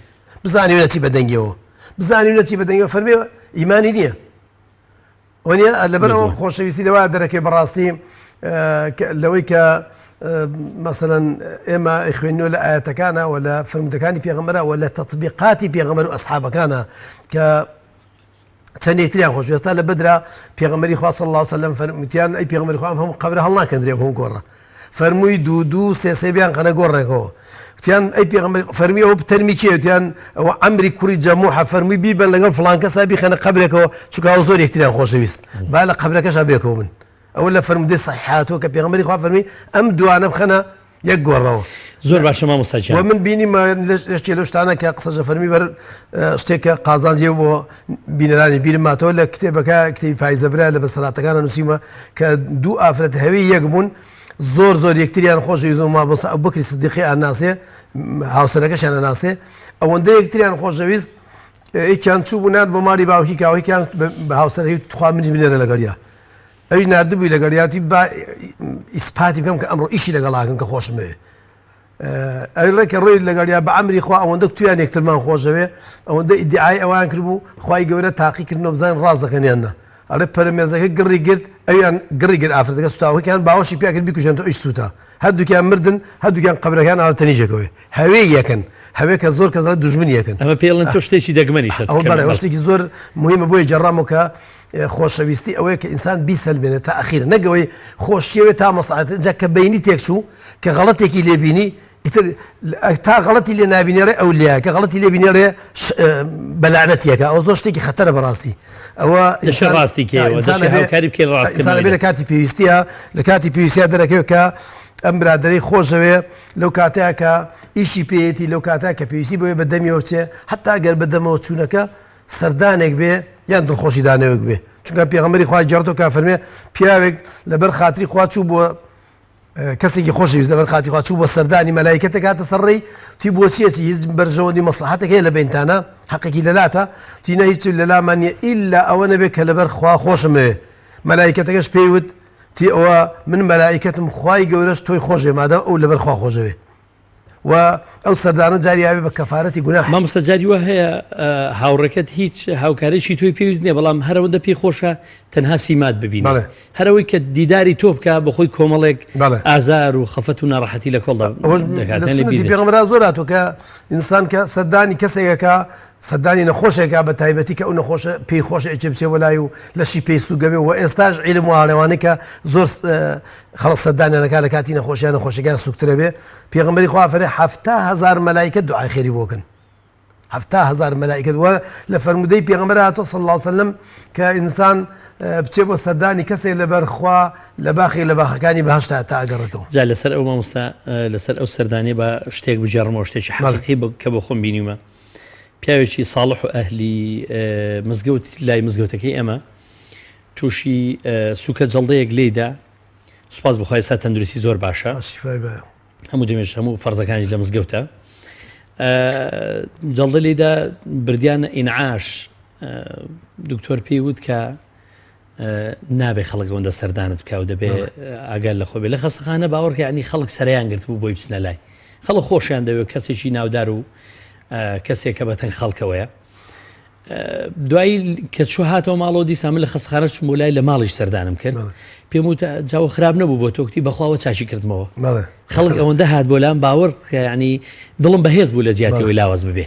بزانی و نەچی بە دەنگیەوە، بزانی و نەچی بە دەنگیەوە، فەرمی ئیمانی نییە. وەنیە لەبەر ئەوە خۆشەویستی لەوە دەرەکەی بەڕاستی لەوەی کە مەسەلەن ئێمە خوێندنەوە لە ئاەتەکانە و لە فەرمودەکانی پێغەمبەرە و لە تەطبیقاتی پێغەمبەر و ئەسحابەکانە کە چەند یەکتریان خۆش ئێستا لە بەدرا پێغەمبەری خوا صلی الله علیه وسلم فەرمووتیان ئەی پێغەمبەری خوا ئەم هەموو قەبرە هەڵناکەندرێ هەموو گۆڕە فەرمووی دوو دوو سێ سێ بیان قەنە گۆڕێکەوە وتیان ئەی پێغەمبەر فەرمی ئەوە تەرمی کێ وتیان ئەوە عەمری کوڕی جەموحە فەرمووی بیبەن لەگەڵ فڵان کەسا بیخەنە قەبرێکەوە چونکە ئەوە زۆر یەکتریان خۆشەویست با لە قەبرەکەشا بێکەوە بن ئەوە لە فەرموودەی سەحیح هاتووە کە پێغەمبەری خوا فەرمی ئەم دوانە بخەنە یەک گۆڕەوە. زۆر باشە مامۆستا گیان. وە من بینیم یەکێ لەو شتانە کە قسەشە فەرمی بەر شتێک کە قازانجێ بۆ بینەرانی بیرم ماتەوە لە کتێبەکە کتێبی پایزە برا لە بەسەراتەکانە نووسیمە کە دوو ئافرەت هەوی یەک بوون زۆر زۆر یەکتریان خۆشەویست و مامۆستا ئەبوبەکری سدیقی ئەناسێ هاوسەرەکەشیان ئەناسێ ئەوەندە یەکتریان خۆشەویست یەکیان چوو بوو نارد بۆ ماڵی باوکی کاوەیان بە هاوسەرەکەی تخوا منیش بنێرە لەگەڵیا ئەویش ناردبووی لەگەڵیاتی با ئیسپاتی بکەم کە ئەمڕۆ ئیشی لەگەڵاکەم کە خۆشم ئەوێ ئەوی ڕێکە ڕۆی لەگەڵیا بە ئەمری خوا ئەوەندە تویان یەکترمان خۆشەوێ ئەوەندە ئیدعای ئەوان کردبوو خوای گەورە تاقی کردنەوە بزانین ڕاست دەکەن یان نا ئەڵێ پەرەمێزەکە گڕی گرت ئەویان گڕی گرت ئافرەتەکە سوتاوەکەیان باوەشی پیا کرد بیکوژێنتەوە ئیش سووتا هەردووکیان مردن هەردووکیان قەبرەکان ئاڵە تەنیشێکەوەی هەوێ یەکن هەوێ کە زۆر کەس دەڵێت دوژمن یەکن ئەمە پێڵن تۆ شتێکی دەگمەنیشە ئەوە بەڵێ ئەوە شتێکی زۆر مهمە بۆیە جێڕامەوە کە خۆشەویستی ئەوەیە کە ئینسان بیسەلمێنێت تا ئەخیر نەک ئەوەی خۆشیەوێت تا مەسڵەحەت جا کە بینی تێکچوو کە غەڵەتێکی لێ بینی ئیتر تا غەڵەتی لێ نابینێ ڕێ ئەولیا کە غەڵەتی لێ بینێ ڕێ بە لەعنەتیەکە ئەوە زۆر شتێکی خەتەرە بەڕاستی ئەوە دەشێ ڕاستی کەیەوە دەشێ هاوکاری بکەین ڕاستکردنەوەی لە کاتی پێویستیە لە کاتی پێویستیا دەرەکەوێت کە ئەم برادەرەی خۆشەوێ لەو کاتەیە کە ئیشی پێیەتی لەو کاتە کە پێویستی بۆیە بە دەمیەوە بچێ حتا گەر بە دەمەوە چوونەکە سەردانێک بێ یان دڵخۆشی دانەوەک بێ چونکە پێغەمبەری خوا گێڕتەوە کە فەرمێ پیاوێک لەبەر خاتری خوا چوو بۆ کەسێکی خۆشەویست لەبەر خاتری خوا چوو بۆ سەردانی مەلایکەتێک هاتە سەر ڕێی تی بۆچیەتی هیچ بەرژەوەندی مەسڵەحەتێک هەیە لە بینتانە حەقێکی لەلاتە تی نە هیچ لەلامان نییە ئیلا ئەوە نەبێ کە لەبەر خوا خۆشم ئەوێ مەلایکەتەکەش پێی وت تی ئەوە من مەلایکەتم خوای گەورەش تۆی خۆشێ مادام ئەو لەبەر خوا خۆشەوێ و ئەو سەردانە جاری ئاوێ بە کەفارەتی گوناح. مامۆستا جاری وا هەیە هاوڕێکەت هیچ هاوکارێکی تۆی پێویست نییە بەڵام هەرەوەندە پێی خۆشە تەنها سیمات ببینێ بەڵێ. هەرەوەی کە دیداری تۆ بکا بەخۆی کۆمەڵێک بەڵێ. ئازار و خەفەت و ناڕەحەتی لە کۆڵدا ئەوەش دەکات لە یان لە سوننەتی بیر دەچێت. پێغەمبەرا زۆر هاتووە کە ئینسان کە سەردانی کەسێک ئەکا سەردانی نەخۆشێکا بە تایبەتی کە ئەو نەخۆشە پێی خۆشە ئەچێ بچێ بۆ لای و لەشی پێی سووکە بێ و ئێستاش عیلم واڵێوانەی کە زۆر خەڵک سەردانیان ئەکا لە کاتی نەخۆشیان نەخۆشیەکان سووکترە بێ پێغەمبەری خوا فەرێ 70,000 مەلایکە دوعای خێری بۆ کەن 70,000 مەلایکە وە لە فەرموودەی پێغەمبەر هاتووە صلی الله علیه وسلم کە ئینسان بچێ بۆ سەردانی کەسێک لەبەر خوا لە باخێک لە باخەکانی بەهەشتا تا ئەگەڕێتەوە. جا لەسەر ئەو مامۆستا لەسەر ئەو سەردانیە با شتێک بگێڕمەوە شتێکی حەقیقی کە بۆ خۆم بینیومە پیاوێکی ساڵح و ئەهلی مزگەوت لای مزگەوتەکەی ئێمە. تووشی سوکە جەڵدەیەک لێیدا سوپاس بخوا ئێستا تەندروستی زۆر باشە هەموو دەمێش هەموو فەرزەکانی لە مزگەوتە جەڵدە لێدا بردیانە ئینعاش دکتۆر پێی وت کە نابێ خەڵک ئەوەندە سەردانت بکە و دەبێ ئاگار لە خۆ بێ لە خەستەخانە باوەڕکە ینی خەڵک سەریان گرت بوو بۆی بچنە لای خەڵک خۆشیان دەوێت کەسێکی ناودار و کەسێکە بەتەنگ خەڵکەوەیە دوایی کە چوو هاتەوە ماڵەوە دیسان من لە خەستەخانە چووم بۆ لای لە ماڵیش سەردانم کرد پێم وت جاوە خراپ نەبوو بۆ تۆ کوتی بەخواوە چاکی کردمەوە خەڵک ئەوەندە هات بۆ لام باوەڕ ینی دڵم بەهێز بوو لە جیاتی ئەوەی لاواز ببێ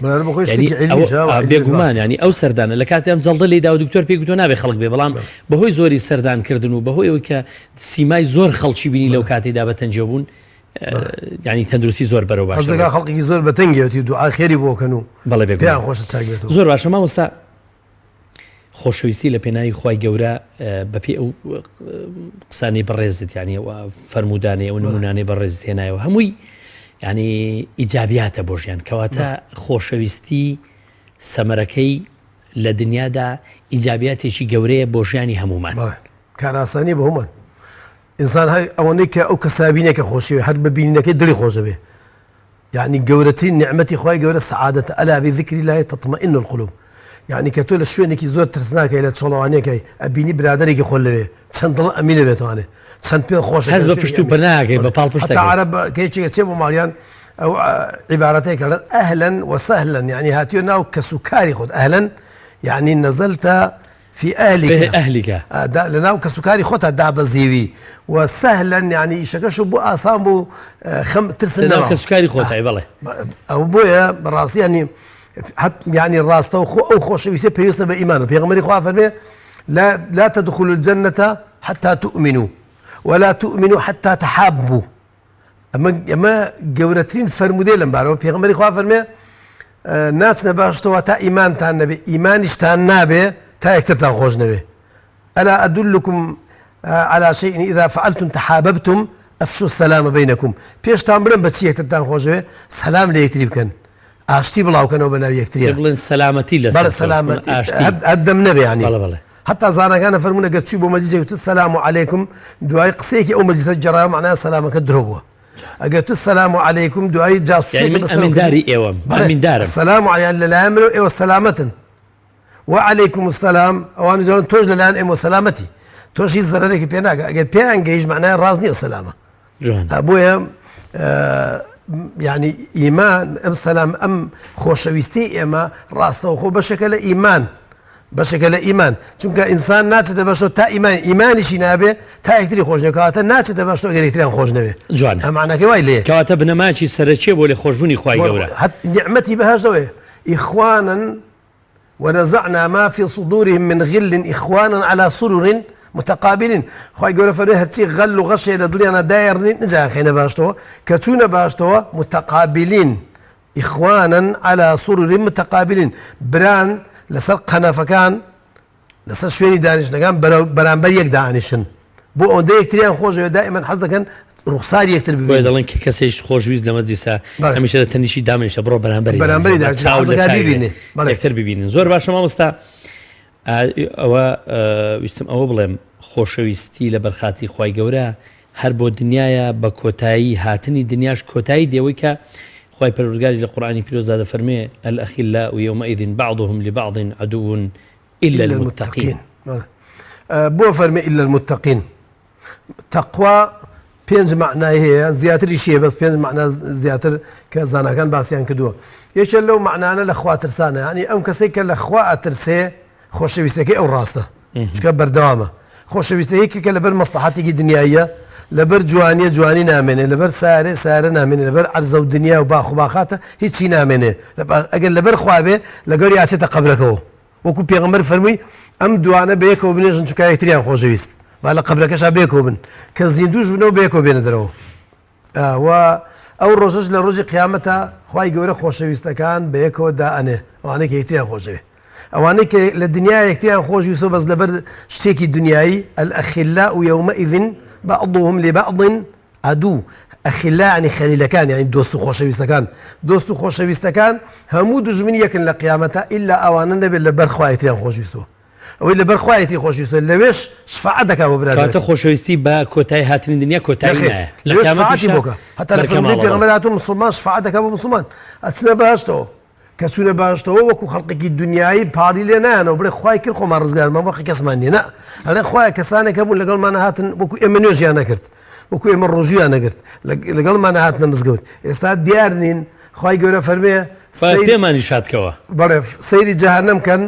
بێگومان ینی ئەو سەردانە لە کاتی ئەم جەڵدە لێدا و دکتۆر پێی گوتۆ نابێ خەڵک بێ بەڵام بەهۆی زۆری سەردانکردن و بەهۆی ئەوەی کە سیمای زۆر خەڵکی بینی لەو کاتێدا بە تەنجێ بوون ینی تەندروستی زۆر بەرەو باش خەڵک خەڵکی زۆر بەتەنگێتی و دوعا خێری بۆکەن و بەڵێ بێ پێیان خۆشە چاک بێتەوە زۆر باشە مامۆستا خۆشەویستی لە پێناوی خوای گەورە بەپێی ئەو قسانەی بەڕێزت یعنی ئەو فەرموودانەی ئەو نمونانەی بەڕێزت هێنایەوە هەمووی یعنی ئیجابیاتە بۆ ژیان کەواتە خۆشەویستی سەمەرەکەی لە دنیادا ئیجابیاتێکی گەورەیە بۆ ژیانی هەمومان کارئاسانی بۆ هەمووان ئینسان هەر ئەوەندەی کە ئەو کەسابینە کە خۆشیوێ هەر بە بینینەکەی دڵی خۆشەبێ یعنی گەورەترین نیعمەتی خوای گەورە سەعادەتە ئەلا بذکر الله تطمئن القلوب یعنی کە تۆ لە شوێنێکی زۆر ترسناکەی لە چۆڵەوانیەکەی ئەبینی برادێکی خۆ لەوێ چەند دڵ ئەمینە بێتوانێ چەند پێ خۆش هەست بە پشت و پەناکەی بە پاڵپشت حتى عرب کەیەکێک چێ بۆ ماڵیان ئەو عیبارەتەیە کە ئەهلا وسهلا یعنی هاتیۆ ناو کەس و کاری خۆت ئەهلا یعنی نزلت فی اهلک اهلک لە ناو کەسوکاری خۆتا دابەزیوی و سهلا یعنی ئیشەکەش بۆ ئاسان بوو خەم ترسن لەناو کەسوکاری خۆتای بەڵێ ئەو بۆیە بەڕاستی ینی ینی ڕاستە و خۆ ئەو خۆشەویستە پێویستە بە ئیمان و پێغەمبەری خوا فەرمێ لا لا تدخلوا الجنة حتى تؤمنوا ولا تؤمنوا حتى تحابوا ئەمە ئەمە گەورەترین فەرموودەیە لەم بارەوە پێغەمبەری خوا فەرمێ ناچنە باشتەوە تا ئیمانتان نەبێ ئیمانیشتان نابێ تا یەکترتان خۆش نەوێ ئەلا ئەدلکم على شيء إذا فعلتم تحاببتم أفشوا السلام بينكم پێشتان بڵێم بە چی یەکترتان خۆشەوێ سەلام لە یەکتری بکەن ئاشتی بڵاوکەنەوە بە ناو یەکتریان بڵێن سەلامەتی لە بەڵێ سەلامەتی ئاشتی هەردەم نەبێ ینی بەڵێ بەڵێ هەتا زاناکان ئەفەرموون ئەگەر چووی بۆ مەجلیسێک وتت سلام علیکم دوای قسەیەکی ئەو مەجلیسە گێڕایەوە مەعنای سەلامەکە درۆ بووە ئەگەر تۆ سلام علیکم دوایی جاسوسێک یعنی من بەسەر ئەمینداری ئێوەم بەڵێ ئەمیندارم سلام علیان لەلایەن منەوە ئێوە سەلامەتن وعلیکم السلام ئەوانیش دەڵێن تۆش لەلایەن ئێمەوە سەلامەتی تۆش هیچ زەرەرێکی پێ ناگا ئەگەر پێیان گەیشت مەعنای ڕاست نییە ئەو سەلامە جوان بۆیە یعنی ئیمان ئەم سەلام ئەم خۆشەویستی ئێمە ڕاستەوخۆ بەشێکە لە ئیمان بەشێکە لە ئیمان چونکە ئینسان ناچێتە بەشەوە تا ئیمان ئیمانیشی نابێ تا یەکتری خۆش نەوێ کەواتە ناچێتە بەشەوە گەر یەکتریان خۆش نەوێ جوان ئەمانەکەی وای لێ کەواتە بنەمایەکی سەرەکیە بۆ لێ خۆشبوونی خوای گەورە نیعمەتی بەهەشتەوەیە ئیخوانن ونزعنا ما في صدورهم من غل إخوانا على سرر متقابلين خوای گەورە فەرمی هەرچی غەل و غەشێ لە دڵیانە دایەڕنین نجا خێنە باشتەوە کە چوونە باشتەوە متقابلین إخوانا على سرر متقابلين بران لەسەر قەنەفەکان لەسەر شوێنی دانیشتنەکان بەرامبەر یەک دانیشن بۆ ئەوەندە یەکتریان خۆشەوێت دائیمەن حەز دەکەن ڕوخساری یەکتر بۆیە ببینن. دەڵێن کە کەسێکیشت خۆشویست لە مەجلیسا بەڵێ. هەمیشە لە تەنیشتی دامنیشە بڕۆ بەرامبەری بەرامبەری دانیشە، دانیشە، چاو حەز لە دەکات چاوی بێ، بیبینێ. بەڵێ. یەکتر ببینن. زۆر باشە مامۆستا ئەوە ویستم ئەوە بڵێم خۆشەویستی لە بەرخاتی خوای گەورە هەر بۆ دنیایە بە کۆتایی هاتنی دنیاش کۆتایی دێوەی کە خوای پەروەردگاریش لە قورئانی پیرۆزدا دەفەرموێ الأخلاء يومئذ بعضهم لبعض عدو إلا المتقین. بۆ فەرمی إلا المتقین تەقوا پێنج مەعنای هەیە یان زیاتریش هەیە بەس پێنج مەعنا زیاتر کە زاناکان باسیان کردووە یەکێ لەو مەعنانە لە خوا ترسانە یعنی ئەم کەسێک کە لە خوا ئەترسێ خۆشەویستەکەی ئەو ڕاستە چونکە بەردەوامە خۆشەویستەکەی کە لەبەر مەسڵەحەتێکی دنیاییە لەبەر جوانیە جوانی نامێنێ لەبەر سارێ سارە نامێنێ لەبەر عەرزە و دنیا و باخ و باخاتە هیچی نامێنێ ئەگەر لەبەر خوا بێ لەگەڵی ئاچێتە قەبرەکەوە وەکو پێغەمبەر فەرمووی ئەم دوانە بەیەکەوە بنێژن چونکە یەکتریان خۆشەویست با لە قەبرەکەشا بەیەکەوە بن کە زیندوش بنەوە بەیەکەوە بێنە دەرەوە و ئەو ڕۆژەش لە ڕۆژی قیامەتە خوای گەورە خۆشەویستەکان بەیەکەوە دائەنێ ئەوانەی کە یەکتریان خۆشەوێ ئەوانەی کە لە دنیا یەکتریان خۆشویستەوە بەس لەبەر شتێکی دنیایی الأخلاء يومئذ بعضهم لبعض عدو أخلاء یعنی خەلیلەکان یعنی دۆست و خۆشەویستەکان دۆست و خۆشەویستەکان هەموو دوژمنی یەکن لە قیامەتا ئیلا ئەوانە نەبێت لەبەر خوا یەکتریان خۆشویستوە. ئەوەی لەبەر خوایەتی خۆشویستوە لەوێش شفاعەت دەکا بۆ برادەرەکەی. کەواتە خۆشەویستی بە کۆتایی هاتنی دنیا کۆتایی نەخێر نایە لە لەوێ شفاعەتی قیامەتیشا بۆ کە هەتا لە بەرکە فەرموودەی ماڵەوە. پێغەمبەر هاتووە موسڵمان شفاعەت دەکا بۆ موسڵمان ئەچنە بەهەشتەوە کە چوونە بەهەشتەوە وەکو خەڵقێکی دنیایی پاڵی لێ نایەنەوە بڵێ خوای کرد خۆمان ڕزگارمان بۆ کەسمان نییە نا ئەڵێ خوایە کەسانێک هەبوون لەگەڵمان هاتن وەکو ئێمە نوێژیان نەکرد وەکو ئێمە ڕۆژویان نەگرت لەگەڵمان هاتنە مزگەوت ئێستا دیار نین خوای گەورە فەرمێ پێمانی شادکەوە بەڵێ سەیری جەهەنەم کەن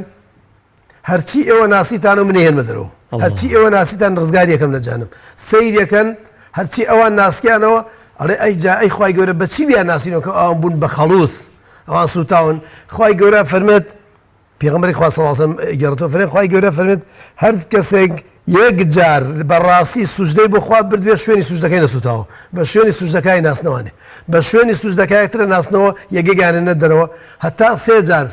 هەرچی ئێوە ناسیتان و منی هێنمە دەرەوە هەرچی ئێوە ناسیتان ڕزگار یەکەم لە جانم سەیرەکەن هەرچی ئەوان ناسکیانەوە ئەڵێ ئەی جا ئەی خوای گەورە بەچی بیان ناسینەوە کە ئەوان بوون بە خەڵوز ئەوان سوتاون خوای گەورە فەرمێت پێغەمبەری خوا صلی الله علیه و سلم گێڕێتەوە فەرمێ خوای گەورە فەرمێت هەر کەسێک یەک جار بە ڕاستی سوجدەی بۆ خوا بردوێ شوێنی سوجدەکەی نەسوتاوە بە شوێنی سوجدەکای ناسنەوانێ بە شوێنی سوجدەکایترە ناسنەوە یەگەگانە نەدەرەوە هەتا سێ جار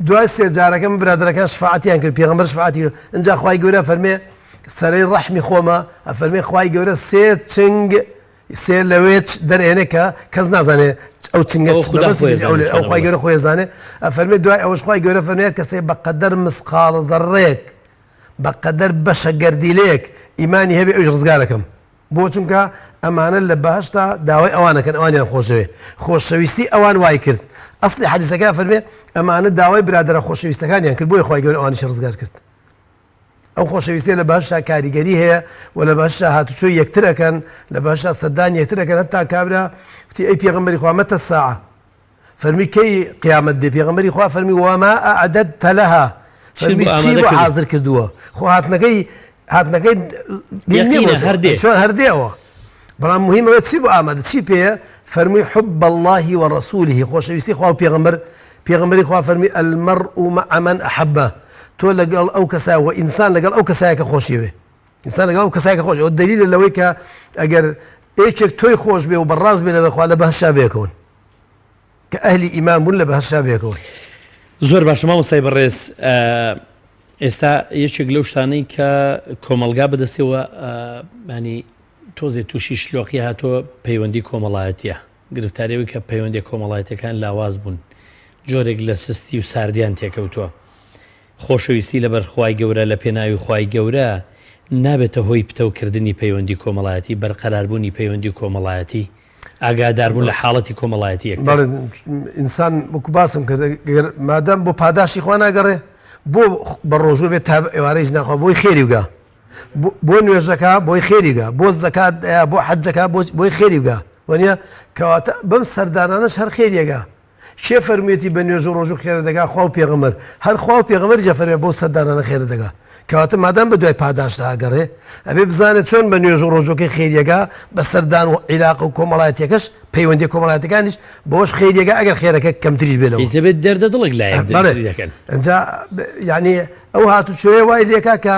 دوای سێ جارەکە من برادەرەکان شفاعەتیان کرد پێغەمبەر شفاعەتی کرد ئینجا خوای گەورە فەرمێ سەرەی ڕەحمی خۆمە ئەفەرمێ خوای گەورە سێ چنگ سێ لەوێچ دەرێنێ کە کەس نازانێ ئەو چنگە ئەو خودا خۆی ئەو ئەو خوای گەورە خۆی زانێ ئەفەرمێ دوای ئەوەش خوای گەورە فەرمێ کەسێ بە قەدەر مسقاڵ زەڕێک بە قەدەر بەشە گەردیلەیەک ئیمانی هەبێ ئەویش ڕزگارەکەم بۆ چونکە ئەمانە لە بەهەشتا داوای ئەوان ئەکەن ئەوانیان خۆشدەوێ خۆشەویستی ئەوان وای کرد ئەسڵی حەدیسەکە فەرمێ ئەمانە داوای برادەرە خۆشەویستەکانیان کرد بۆیە خوای گەورە ئەوانیشی ڕزگار کرد ئەو خۆشەویستیە لە بەهەشتا کاریگەری هەیە و لە بەهەشتا هاتوچۆی یەکتر ئەکەن لە بەهەشتا سەردانی یەکتر ئەکەن هەتا کابرا وتی ئەی پێغەمبەری خوا مەتە الساعە فەرمی کەی قیامەت دێ پێغەمبەری خوا فەرمی وما اعددت لها فەرمی چی بۆ حازر کردووە خۆ هاتنەکەی هاتنەکەی هەر دێ چۆن هەر دێەوە بەڵام مهمەوە چی بۆ ئامادە چی پێ فەرمی حب الله ورسوله خۆشەویستی خوا و پێغەمبەر پێغەمبەری خوا فەرمی المرء مع من احب تۆ لەگەڵ ئەو کەسە و ئینسان لەگەڵ ئەو کەسایە کە خۆشیوێ ئینسان لەگەڵ ئەو کەسایە کە خۆش ئەو دلیلە لەوەی کە ئەگەر یەکێک تۆی خۆش بێ و بەڕاست بێ لەبەر خوا لە بەهەشتا بێکەون کە ئەهلی ئیمان بوون لە بەهەشتا بێکەون. زۆر باشە مامۆستای بەڕێز ئێستا یەکێک لەو شتانەی کە کۆمەڵگا بەدەستەوە ینی تۆزێ تووشی شلۆقی هاتۆ پەیوەندی کۆمەڵایەتیە گرفتاریەوەی کە پەیوەندی کۆمەڵایەتەکان لاواز بوون جۆرێک لە سستی و ساردیان تێکەوتووە خۆشەویستی لەبەر خوای گەورە لە پێناوی خوای گەورە نابێتە هۆی پتەوکردنی پەیوەندی کۆمەڵایەتی بەرقەراربوونی پەیوەندی کۆمەڵایەتی ئاگاداربوون لە حاڵەتی کۆمەڵایەتی یەکتر. بەڵێ ئینسان وەکو باسم کرد گەر مادام بۆ پاداشتی خوا ناگەڕێ بۆ بە ڕۆژوو بێت تا ئێوارە هیچ ناخوا بۆی خێری بگا بۆ نوێژەکە بۆی خێری بگا بۆ زەکات بۆ حەجەکە بۆی خێری بگا وەنیە کەواتە بەم سەردانانەش هەر خێریەگا کێ فەرموویەتی بە نوێژ و ڕۆژوو خێرە دەگا خوا و پێغەمبەر هەر خوا و پێغەمبەریش ئەفەرمێ بەو سەردانانە خێرە دەگا کەواتە مادام بە دوای پاداشتا ئەگەڕێ ئەبێ بزانێت چۆن بە نوێژ و ڕۆژووەکەی خێریەگا بە سەردان و عیلاقە و کۆمەڵایەتیەکەش پەیوەندیە کۆمەڵایەتەکانیش بەوەش خێریەگا ئەگەر خێرەکە کەمتریش بێ لەوە هیچ نەبێت دەردە دڵێک لایەک بەڵێ دەری دەکەن ئینجا یعنی ئەو هاتوچۆیە وای لێکا کە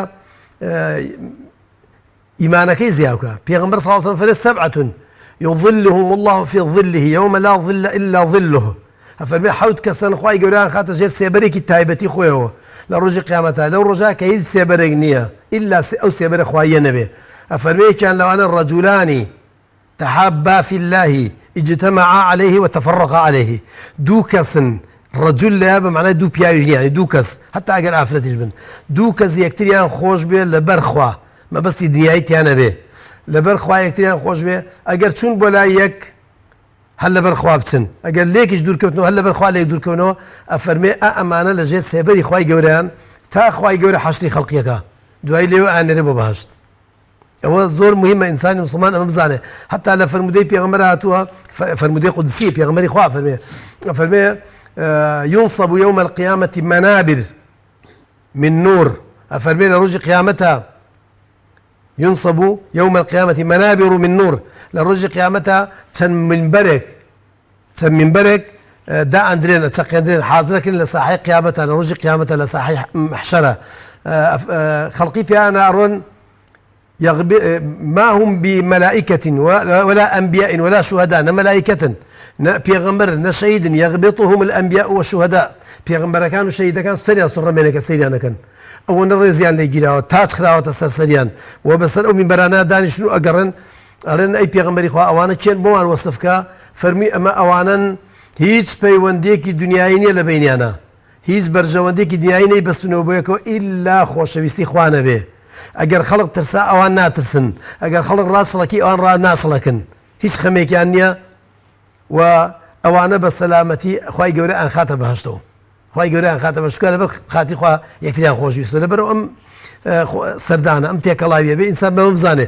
ئیمانەکەی زیا بکا پێغەمبەر صلی اللە علیە وسلم فەرمووی سبعة یظلهم اللە فی ظله یوم لا ظل الا ظله ئەفەرمێ حەوت کەسەن خوای گەورەیان خاتە ژێر سێبەرێکی تایبەتی خۆیەوە لە ڕۆژی قیامەتا لەو ڕۆژە کە هیچ سێبەرێک نییە ئیلا ئەو سێبەرە خواییە نەبێ ئەفەرمێ یەکیان لەوانە رجلانی تحابا فی اللە اجتمعا علیه وتفرقا علیه دوو کەسن رجل لە بە معنای دوو پیاویش نییە یانی دوو کەس هەتا ئەگەر ئافرەتیش بن دوو کەس یەکتریان خۆش بێ لەبەر خوا مەبەستی دنیایی تیا نەبێ لەبەر خوا یەکتریان خۆش بێ ئەگەر چوون بۆ لای یەک هەر لەبەر خوا بچن ئەگەر لێکیش دوورکەوتنەوە هەر لەبەر خوا لێک دوورکەونەوە ئەفەرمێ ئا ئەمانە لەژێر سێبەری خوای گەورەیان تا خوای گەورە حەشری خەڵقیەکە دوای لێوە ئانێرێ بۆ بەهەشت ئەوە زۆر مهمە ئینسانی مسلمان ئەمە بزانێ حتا لە فەرموودەی پێغەمبەر هاتووە فەرموودەی قودسی پێغەمبەری خوا فەرمێ فەرمێ ينصب يوم القيامة منابر من نور ئەفەرمێ لە ڕۆژی قیامەتە ينصب يوم القيامة منابر من نور لە ڕۆژی قیامەتە چەند منبەرێک چەند منبەرێک دائەندرێن ئەچەقێندرێن حازرەکرێن لە ساحەی قیامەتە لە ڕۆژی قیامەتە لە ساحەی مەحشەرە خەڵقی پێیانە ئەڕۆن ما هم بملائكة ولا أنبياء ولا شهداء نە مەلائکەتن نە پێغەمبەرن نە شەهیدن يغبطهم الأنبياء والشهداء پێغەمبەرەکان و شەهیدەکان سەریان سوڕەمێنێکە سەیریان ئەکەن ئەوەنە ڕێزیان لێ گیراوە تاج خراوەتە سەر سەریان و بەسەر ئەو مینبەرانە دانیشتن و ئەگەڕێن ئەڵێن ئەی پێغەمبەری خوا ئەوانە کێن بۆمان وەسف کە فەرمووی ئەمە ئەوانەن هیچ پەیوەندیەکی دنیایی نییە لە بینیانە. هیچ بەرژەوەندێکی دنیایی نەیبەستونەوە بۆ یەکەوە ئیلا خۆشەویستی خوا نەبێ. ئەگەر خەڵک ترسا ئەوان ناترسن، ئەگەر خەڵک ڕاچڵەکی ئەوان ڕاناچڵەکن. هیچ خەمێکیان نییە و ئەوانە بە سەلامەتی خوای گەورە ئەنخاتە بەهەشتەوە. خوای گەورە ئەنخاتە بەهەشت چونکە لەبەر خاتری خوا یەکتریان خۆشویستوە. لەبەر ئەم سەردانە ئەم تێکەڵاویە بێ ئینسان بەمە بزانێ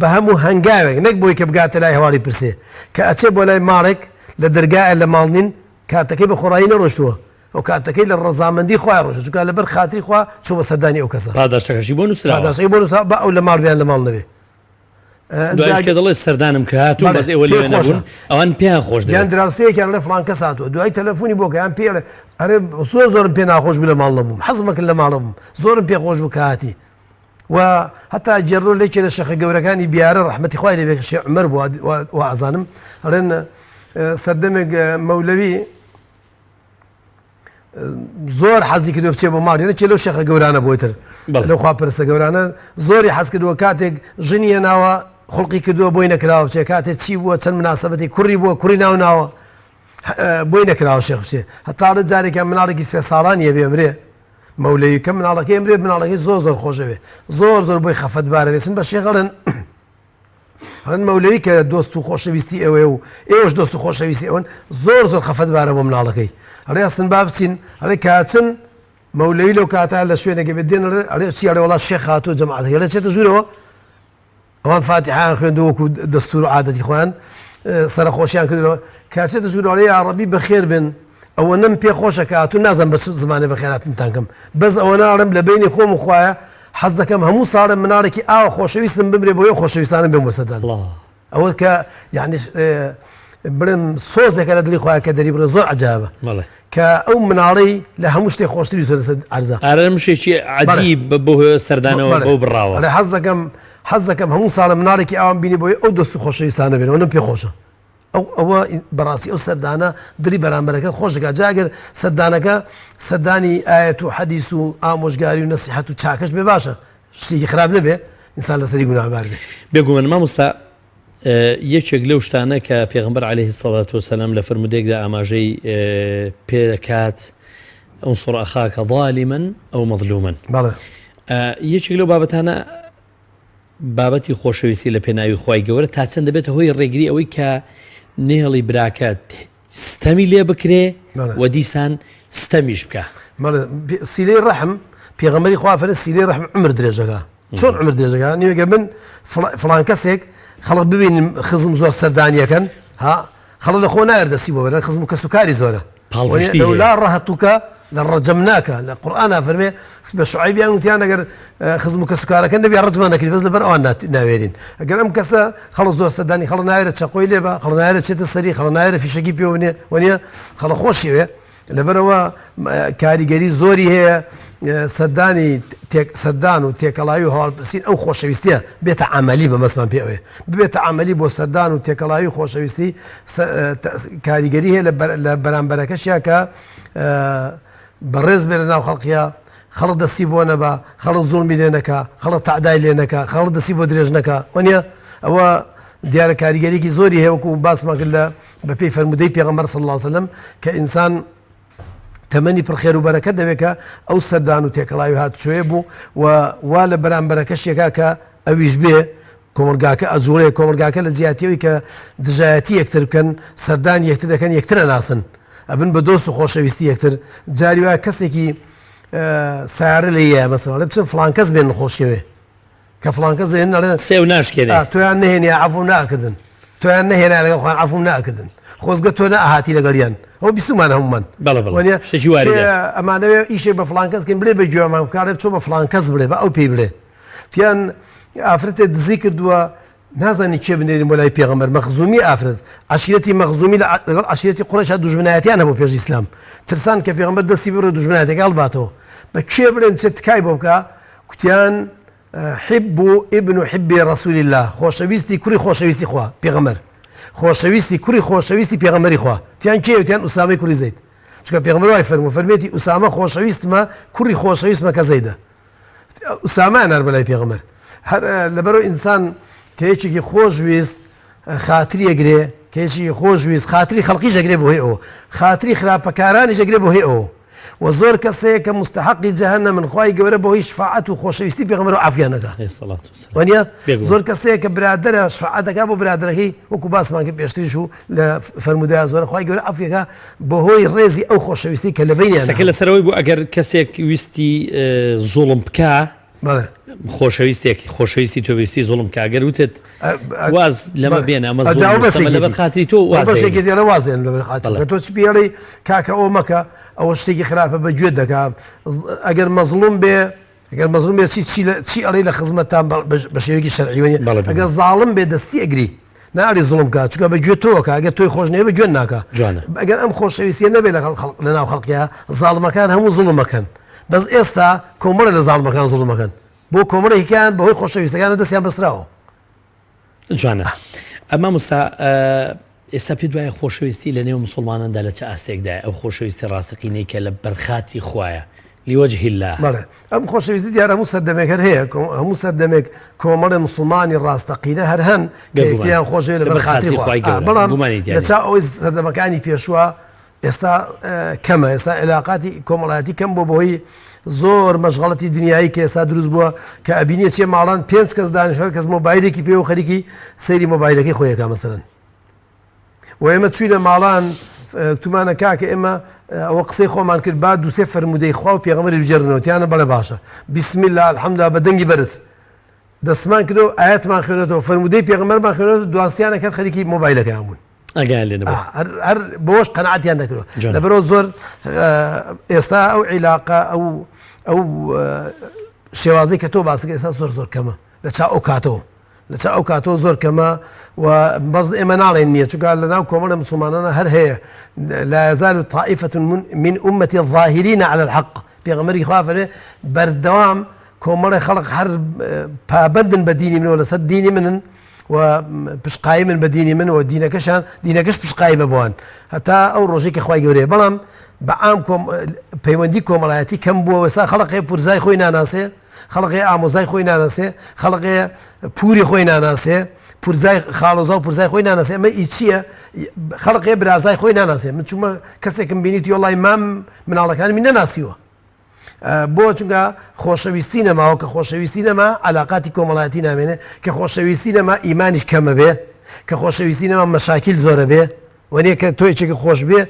بە هەموو هەنگاوێک نەک بۆی کە بگاتە لای هەواڵی پرسێ کە ئەچێ بۆ لای ماڵێک لە دەرگایە لە ماڵ نین کاتەکەی بە خۆڕایی نەڕۆشتووە ئەو کاتەکەی لە ڕەزامەندی خوای ڕۆشت چونکە لەبەر خاتری خوا چوو بە سەردانی ئەو کەسە پاداشتەکەشی بۆ نووسراوە پاداشتەکەی بۆ نووسراوە با ئەو لە ماڵ بیان لە ماڵ نەبێ دوایش کە دەڵێ سەردانم کە هاتوو بەس ئێوە لێ نەبوون ئەوان پێیان خۆش یان دراوسەیەکیان لە فڵان کەس هاتووە دوای تەلەفۆنی بۆ کە یان پێ ئەرێ زۆر زۆرم پێ ناخۆش بوو لە ماڵ نەبووم حەزمە کرد لە ماڵە بووم زۆرم پێ خۆش بوو کە هاتی و هەتا گێڕۆ لێکێ لە شەخە گەورەکانی بیارە ڕەحمەتی خوای لێ بێ شێخ عومەر بوو وا ئەزانم ئەڵێن سەردەمێک مەولەوی زۆر حەزی کردوە بچێ بۆ ماڵی نەچێ لەو شێخە گەورانە بۆی تر لەو خواپەرستە گەورانە زۆری حەز کردووە کاتێک ژنی هێناوە خوڵقی کردووە بۆی نەکراوە بچێ کاتێک چی بووە چەند مناسبەتی کوڕی بووە کوڕی ناو ناوە بۆی نەکراوە شێخ بچێ هەتا لە جارێکیان مناڵێکی سێ ساڵان یە بێمرێ مەولەوی کە مناڵەکەی ئەمرێ مناڵەکەی زۆر زۆر خۆشەوێ زۆر زۆر بۆی خەفەتبارە بێسن بە شێخەڵێن هەن مەولەوی کە دۆست و خۆشەویستی ئێوەیە و ئێوەش دۆست و خۆشەویستی ئەون زۆر زۆر خەفەتبارە بۆ مناڵەکەی ئەڵێ ئەستن با بچین ئەڵێ کاچن مەولەوی لەو کاتە لە شوێنێکە بێت دێن ئەڵێ چی ئەڵێ وڵا شێخ هاتووە جەماعەتەکە لە چێتە ژوورەوە ئەوان فاتیحیان خوێندو وەکو دەستور و عادەتی خۆیان سەرەخۆشیان کردەوە کاچێتە ژوورەوە ئەڵێ یا ڕەبی بەخێر بن ئەوەنەم پێ خۆشە کە هاتوون نازانم بە چ زمانێ بەخێرهاتنتان کەم بەس ئەوەنە ئەڵێم لە بەینی خۆم و خوایە حەز دەکەم هەموو ساڵێ مناڵێکی ئاوا خۆشەویستم بمرێ بۆ ئەو خۆشەویستانە بێم بۆ سەردان ئەوە کە یعنی بڵێم سۆزێکە لە دڵی خۆیان کە دەری بڕێ زۆر عجابە کە ئەو مناڵەی لە هەموو شتێک خۆشتری زۆر لەسەر عەرزە ئارەمشێکی عجیب بۆ سەردانەوە بۆ بڕاوە حەز دەکەم حەز دەکەم هەموو ساڵە مناڵێکی ئاوام بینی بۆی ئەو دۆست و خۆشەویستانە بێن ئەوەنەم پێ خۆشە ئەو ئەوە بەڕاستی ئەو سەردانە دڵی بەرامبەرەکەت خۆش دەکات جا ئەگەر سەردانەکە سەردانی ئایەت و حەدیس و ئامۆژگاری و نەسیحەت و چاکەش بێ باشە شتێکی خراپ نەبێ ئینسان لەسەری گوناهبار بێ. بێگومان مامۆستا یەکێک لەو شتانە کە پێغەمبەر عەلەیهی سەڵات وسەلام لە فەرموودەیەکدا ئاماژەی پێ دەکات انصر اخاک ظالما او مظلوما بەڵێ یەکێک لەو بابەتانە بابەتی خۆشەویستی لە پێناوی خوای گەورە تا چەند دەبێتە هۆی ڕێگری ئەوەی کە نێڵی براکەت ستەمی لێ بکرێ و دیسان ستەمیش بکە. سیلەی ڕەحم پێغەمبەری خوا فەرمی سیلەی ڕەحم عمر درێژەکە چۆن عمر درێژەکە نیوەگە من فڵان کەسێک خەڵک ببینم خزم زۆر سەردانیەکەن ها خەڵک لە خۆ نایەر دەستی بۆ بەرن خزم و کەسوکاری زۆرە پاڵپشتی هەیە. لولا رهطک لرجمناک لە قورئانا فەرمێ بە شعیبیان وتیان ئەگەر خزم و کەسوکارەکە نەبی ڕەجمان نەکرد بەس لەبەر ئەوان ناوێرین ئەگەر ئەم کەسە خەڵک زۆر سەردانی خەڵک ناوێرە چەقۆی لێ بە خەڵک ناوێرە چێتە سەری خەڵک ناوێرە فیشەکی پێوە بنێ وەنیە خەڵک خۆشیوێ لەبەرئەوە کاریگەری زۆری هەیە سەردانی سەردان و تێکەڵاوی و هەواڵپرسین ئەو خۆشەویستیە بێتە عەمەلی مەبەستمان پێ ئەوەیە ببێتە عەمەلی بۆ سەردان و تێکەڵاوی خۆشەویستی کاریگەری هەیە لە بەرامبەرەکەشیا کە بەڕێز بێ لە ناو خەڵقیا خەڵک دەستی بۆ نەبا خەڵک زوڵمی لێ نەکا خەڵک تەعدای لێ نەکا خەڵک دەستی بۆ درێژ نەکا وەنیە ئەوە دیارە کاریگەریکی زۆری هەیە وەکو باسمان کرد لە بەپێی فەرموودەی پێغەمبەر صلی اللە علیه وسلم کە ئینسان تەمەنی پڕ خێر و بەرەکەت دەبێت کە ئەو سەردان و تێکەڵاوی هاتوچۆیە بوو و وا لە بەرامبەرەکەشێکا کە ئەویش بێ کۆمەڵگاکە ئەجوڵێ کۆمەڵگاکە لە جیاتیەوەی کە دژایەتی یەکتر بکەن سەردان یەکتر دەکەن یەکتر ئەناسن ئەبن بە دۆست و خۆشەویستی یەکتر جاری وایە کەسێکی سیارە لێ یە مەسەڵە بچن فڵان کەس بێن خۆشیەوێ کە فڵان کەس دێن ئەڵێن سێو ناشکێنێ تۆیان نەهێنیا عەفوم ناکردن تۆیان نەهێنا لەگەڵ خۆیان عەفوم ناکردن خۆزگە تۆ نەئەهاتی لەگەڵیان ئەوە بیستومان هەموومان بەڵێ بەڵێ وەنیە شتێکی واری دێ. ئەمانەوێ ئیشێک بە فڵان کەس کەین بڵێ بە گوێمان بکە ئەڵێ بچۆ بە فڵان کەس بڵێ بە ئەو پێی بڵێ تیان ئافرەتێ دزی کردووە نازانی کێ بنێرین بۆ لای پێغەمبەر مەخزومی ئافرەت عەشیرەتی مەخزومی لەگەڵ عەشیرەتی قوڕەیشا دوژمنایەتیان هەبوو پێش ئیسلام ترسان کە پێغەمبەر دەستی بڕێ دوژمنایەتەکە هەڵباتەوە بە کێ بڵێن چێ تکای بۆ بکە کوتیان حب ابن حب رسول اللە خۆشەویستی کوڕی خۆشەویستی خوا پێغەمبەر خۆشەویستی کوڕی خۆشەویستی پێغەمبەری خوا تیان کێ وتیان ئوسامەی کوڕی زەید چونکە پێغەمبەر وای فەرموو فەرمێتی ئوسامە خۆشەویستمە کوڕی خۆشەویستمە کە زەیدە ئوسامە نار بەلای پێغەمبەر هەر لەبەرەوە ئینسان کە یەکێکی خۆش ویست خاتری ئەگرێ کە یەکێکی خۆش ویست خاتری خەڵقیش ئەگرێ بۆ هەی ئەوە خاتری خراپەکارانیش ئەگرێ بۆ هەی ئەوە. وە زۆر کەس هەیە کە مستحقی جەهەنەمن خوای گەورە بەهۆی شفاعەت و خۆشەویستی پێغەمبەرەوە عەفویان ئەکا. علیە الصلوة والسلام. وانیە؟ بێگومان. زۆر کەس هەیە کە برادەرە شفاعەت ئەکا بۆ برادەرەکەی وەکو باسمان کرد پێشتریش و لە فەرموودەیا زۆرە خوای گەورە عەفوی ئەکا بەهۆی ڕێزی ئەو خۆشەویستی کە لە بەینیان قسەکە لەسەر ئەوەی بوو ئەگەر کەسێک ویستی زوڵم بکا بەڵێ. خۆشەویستێک خۆشەویستی تۆ ویستی زوڵم بکا گەر وتت واز لەمە بێنە ئەمە زوڵم و ستەمە لەبەر خاتری تۆ واز دێنم. بەشێکی دێڵێ واز دێنم لەبەر خاتری بەڵێ. تۆ چ پێڵێی کاکە ئەوە مەکە ئەوە شتێکی خراپە بە گوێت دەکا ئەگەر مەزڵوم بێ ئەگەر مەزڵوم بێ چی چی لە چی ئەڵێی لە خزمەتتان بە شێوەیەکی شەرعی وەنیە بەڵێ بەڵێ. ئەگەر زاڵم بێ دەستی ئەگری ناڵێ زوڵم بکا چونکە بە گوێ تۆ کە ئەگەر تۆی خۆش نەوێ بە گوێت ناکا جوانە. ئەگەر ئەم خۆشەویستیە نەبێ لەگەڵ خەڵک لە ناو خەڵکیا زاڵمەکان هەموو زوڵم ئەکەن بەس ئێستا کۆمەڵێ لە زاڵمەکان زوڵم ئەکەن بۆ کۆمەڵێکیان بەهۆی خۆشەویستەکانە دەستیان بەستراوە. جوانە مامۆستا ئێستا پێت وایە خۆشەویستی لە نێو مسلماناندا لە چ ئاستێکدایە ئەو خۆشەویستی ڕاستەقینەی کە لە بەرخاتی خوایە لوجه اللە. بەڵێ ئەم خۆشەویستی دیارە هەموو سەردەمێک هەر هەیە، هەموو سەردەمێک کۆمەڵێ موسڵمانی ڕاستەقینە هەر هەن کە یەکتریان خۆش دەوێت لەبەر خاتری خوا، بەڵام لە چاو ئەوەی سەردەمەکانی پێشووە ئێستا کەمە، ئێستا عیلاقاتی کۆمەڵایەتی کەم بووە بەهۆی زۆر مەشغەڵەتی دنیایی کە ئێستا دروست بووە کە ئەبینی چێ ماڵان پێنج کەس دانیشتوون هەر کەس مۆبایلێکی پێوە خەریکی سەیری مۆبایلەکەی خۆی ئەکا مەسەلەن. و ئێمە چوینە ماڵان تومانە کاکە ئێمە ئەوە قسەی خۆمان کرد با دووسێ فەرمودەی خوا و پێغەمبەری بگێڕنەوە تیانە بەڵێ باشە بسم الله الحمدلله بە دەنگی بەرز دەستمان کردو ئاەتمان خوێنێتەوە فەرمودەی پێغەمبەرمان خوێنێتەوە دواسیانە کەر خەریکی مۆبایلەکەیان بوون ئەگەیان لێ نەبوو هەر بۆش قەنعەتیان دەکرد لەبەرەوە زۆر ئێستا ئەو عیلاقە ئەو ئەو شێوازی کە تۆ باسکە ئێستا زۆر زۆر کەمە لە چا ئەو کاتەوە لە چاو ئەو کاتەوە زۆر کەمە و بەس ئێمە ناڵێن نییە چونکە لە ناو کۆمەڵی مسلمانانە هەر هەیە لا يزال طائفة من, من أمتي الظاهرين على الحق پێغەمبەری خوا فەرمێ بەردەوام کۆمەڵی خەڵک هەر پابەندن بە دینی منەوە لەسەر دینی منن و پشقایی من بە دینی من و دینەکەشان دینەکەش پشقایی بە بۆوان هەتا ئەو ڕۆژێک کە خوای گەورەیە بەڵام بە عام کۆم پەیوەندی کۆمەڵایەتی کەم بووە ئێستا خەڵک هەیە پورزای خۆی ناناسێ خەڵک هەیە ئامۆزای خۆی ناناسێ، خەڵک هەیە پوری خۆی ناناسێ، پورزای خاڵۆزا و پورزای خۆی ناناسێ، ئەمە ئی چییە؟ خەڵک هەیە برازای خۆی ناناسێ، من چوومە کەسێکم بینی وتی وەڵای مام مناڵەکانمی نەناسیوە. بۆ چونکە خۆشەویستی نەماوە، کە خۆشەویستی نەما عەلاقاتی کۆمەڵایەتی نامێنێ، کە خۆشەویستی نەما ئیمانیش کەمە بێ، کە خۆشەویستی نەما مەشاکیل زۆرە بێ، وەنیە کە تۆ یەکێکی خۆش بێ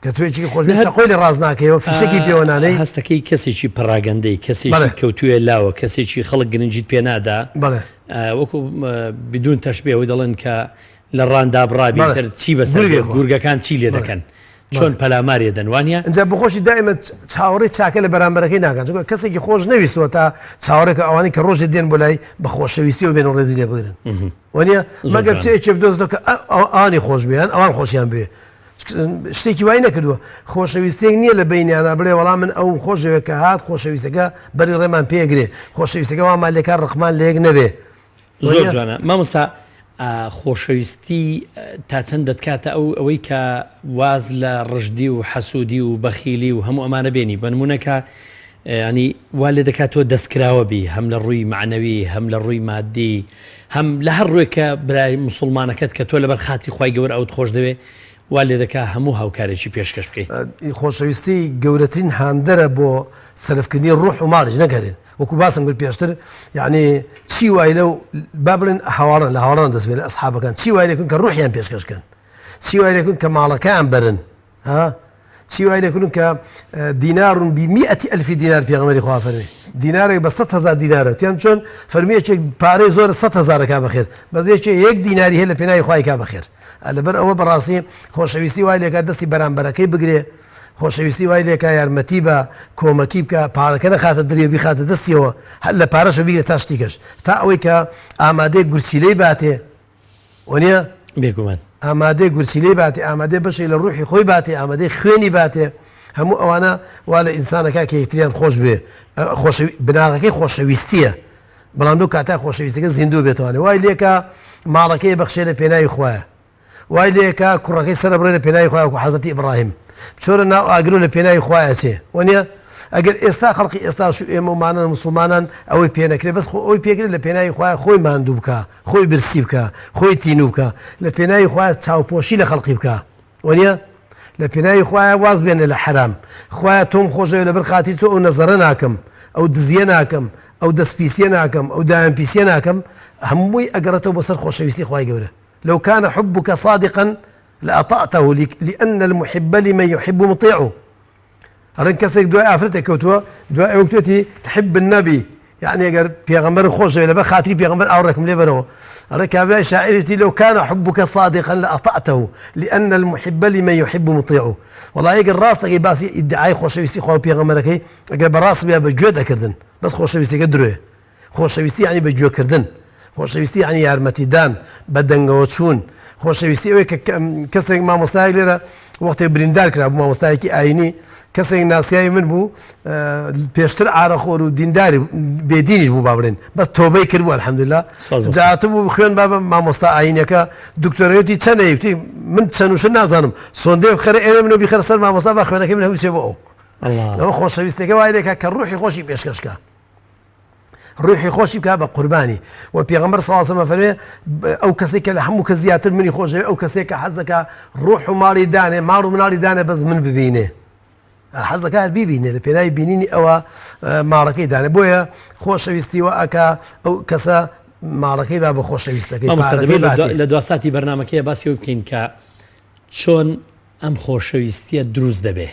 کە تۆ یەکێکی خۆش بێ چەقۆی لێ ڕاست ناکەیەوە فیشەکی پێوە نانێی. هەستەکەی کەسێکی پەڕاگەندەی کەسێکی کەوتوویە لاوە کەسێکی خەڵک گرنگیت پێ نادا وەکو بدون تەشبیه ئەوەی دەڵێن کە لە ڕان دابڕابی تر چی بەسەر گورگەکان چی لێ دەکەن چۆن پەلاماری دەن وانە؟ ئینجا بۆخۆشی دائیمە چاوەڕێی چاکە لە بەرامبەرەکەی ناکات چونکە کەسێکی خۆش نەویستووە تا چاوەڕێکە ئەوانەی کە ڕۆژێ دێن بۆ لای بە خۆشەویستیەوە بێن و ڕێزی لێ بگرن وانە مەگەر چێ یەکێ بدۆزنەوە کە ئەوانی خۆش بێ یان ئەوان خۆشیان بوێ شتێکی وای نەکردووە خۆشەویستێک نییە لە بینیانە بڵێ وەڵام من ئەو خۆشەوێ کە هات خۆشەویستەکە بەری ڕێمان پێگرێ خۆشەویستەکە وامان لێکار ڕقمان لەیەک نەبێ. زۆر جوانە مامۆستا خۆشەویستی تا چەند دەتکاتە ئەو ئەوەی کە واز لە ڕژدی و حەسوودی و بەخیلی و هەموو ئەمانە بێنی بە نمونەکە ینی وا لێ دەکات تۆ دەستکراوە بی هەم لە ڕووی معنەوی هەم لە ڕووی مادی هەم لە هەر ڕووێک کە برای موسڵمانەکەت کە تۆ لەبەر خاتری خوای گەورە ئەوت خۆش دەوێ وا لێ دەکا هەموو هاوکارێکی پێشکەش بکەیت. خۆشەویستی گەورەترین هاندەرە بۆ سەرفکردنی ڕوح و ماڵیش نەک هەرێ وەکو باسم کرد پێشتر یعنی چی وای لەو با بڵێن هەواڵان لە هەواڵان دەست بێ لە ئەسحابەکان چی وای لێکن کە ڕوحیان پێشکەش کەن چی وای لێکن کە ماڵەکەیان بەرن ها چی وای لێکردن کە دینار بی مئة ألف دینار پێغەمبەری خوا فەرمی دینارێک بە 100 هەزار دینارە تیان چۆن فەرمی یەکێک پارەی زۆر 100 هەزارەکە بەخێر بەس یەکێ یەک دیناری هەیە لە پێناوی خوای کا بەخێر لەبەر ئەوە بەڕاستی خۆشەویستی وای لێکا دەستی بەرامبەرەکەی بگرێ خۆشەویستی وای لێکا یارمەتی بە کۆمەکی بکە پارەکە نەخاتە دریە بیخاتە دەستیەوە هەر لە پارەشە بیگرێ تا شتی کەش تا ئەوەی کە ئامادەی گورچیلەی باتێ وەنیە؟ بێگومان. ئامادەیە گورچیلەی باتێ، ئامادەیە بەشێک لە ڕوحی خۆی باتێ، ئامادەیە خوێنی باتێ، هەموو ئەوانە وا لە ئینسان ئەکا کە یەکتریان خۆش بوێ. خۆشەوی بناغەکەی خۆشەویستییە، بەڵام لەو کاتە خۆشەویستیەکە زیندوو بێتەوانێ وای لێکا ماڵەکەی بەخشێ لە پێناوی خوایە، وای لێکا کوڕەکەی سەرەبڕێ لە پێناوی خوایە وەکو حەزرەتی ئیبڕاهیم بچۆرە ناو ئاگر و لە پێناوی خوایە ئەچێ وەنیە؟ ئەگەر ئێستا خەڵقی ئێستاش و ئێمە و مانان موسڵمانان ئەوەی پێ نەکرێ بەس خۆ ئەوەی پێکرێ لە پێناوی خوایە خۆی ماندوو بکا خۆی برسی بکا خۆی تینوو بکا لە پێناوی خوایە چاوپۆشی لە خەڵقی بکا وەنیە؟ لە پێناوی خوایە واز بێنە لە حەرام خوایە تۆم خۆشەوێ لەبەر خاتری تۆ ئەو نەزەرە ناکەم ئەو دزیە ناکەم ئەو دەست پیسیە ناکەم ئەو داوێن پیسیە ناکەم هەمووی ئەگەڕێتەوە بۆ سەر خۆشەویستی خوای گەورە لو كان حبك صادقا لأطعته لأن المحب لمن يحب مطيع ئەڵێن کەسێک دوای ئافرەتێک کەوتووە دوای ئەوە کوێتی تحب النبی یعنی ئەگەر پێغەمبەر خۆشەوێ لەبەر خاتری پێغەمبەر ئاوڕێکم لێ بەرەوە ئەڵێ کابرای شاعرێتی لو كان حبك صادقا لأطعته لأن المحب لمن يحب مطيع وەڵا ئەگەر ڕاستەکەی باسی ئیدعای خۆشەویستی خوا و پێغەمبەرەکەی ئەگەر بەڕاست بێ بە گوێ دەکردن بەس خۆشەویستیەکە درۆیە خۆشەویستی یانی بە گوێ کردن، خۆشەویستی یانی یارمەتی دان، بە دەنگەوە چوون، خۆشەویستی ئەوەیە کە کەسێک مامۆستایەک لێرە وەختێک بریندار کرا بوو مامۆستایەکی ئاینی کەسێک ناسیاوی من بوو پێشتر عارەخۆر و دینداری بێدینیش بوو با بڵێن بەس تۆبەی کرد بوو الحمدلله جاتبوو خوێن با بە مامۆستا ئاینەکە دکتۆرەتی چەنە وتی من چەند وشە نازانم سۆندێ بخەرە ئێرە منەوە بیخەرە سەر مامۆستا با خوێنەکەی من هەموو بۆ ئەو ئەوە خۆشەویستەکە وای لێکا کە ڕوحی خۆشی پێشکەشکە ڕوحی خۆشی بکا بە قوربانی و پێغەمبەر صلی الله علیه و فەرمێ ئەو کەسێک کە لە هەموو کەس زیاتر منی خۆشەوێ ئەو کەسێک کە حەزەکە ڕوح و ماڵی دانێ ماڵ و مناڵی دانێ بەس من ببینێ حەزەکە هەر بیبینێ لە پێناوی بینینی ئەوە ماڵەکەی دانێ بۆیە خۆشەویستی وە ئەکا ئەو کەسە ماڵەکەی با بە خۆشەویستەکەی لە دوا ساتی بەرنمەکەی باسی بکەین کە چۆن ئەم خۆشەویستیە دروست دەبێ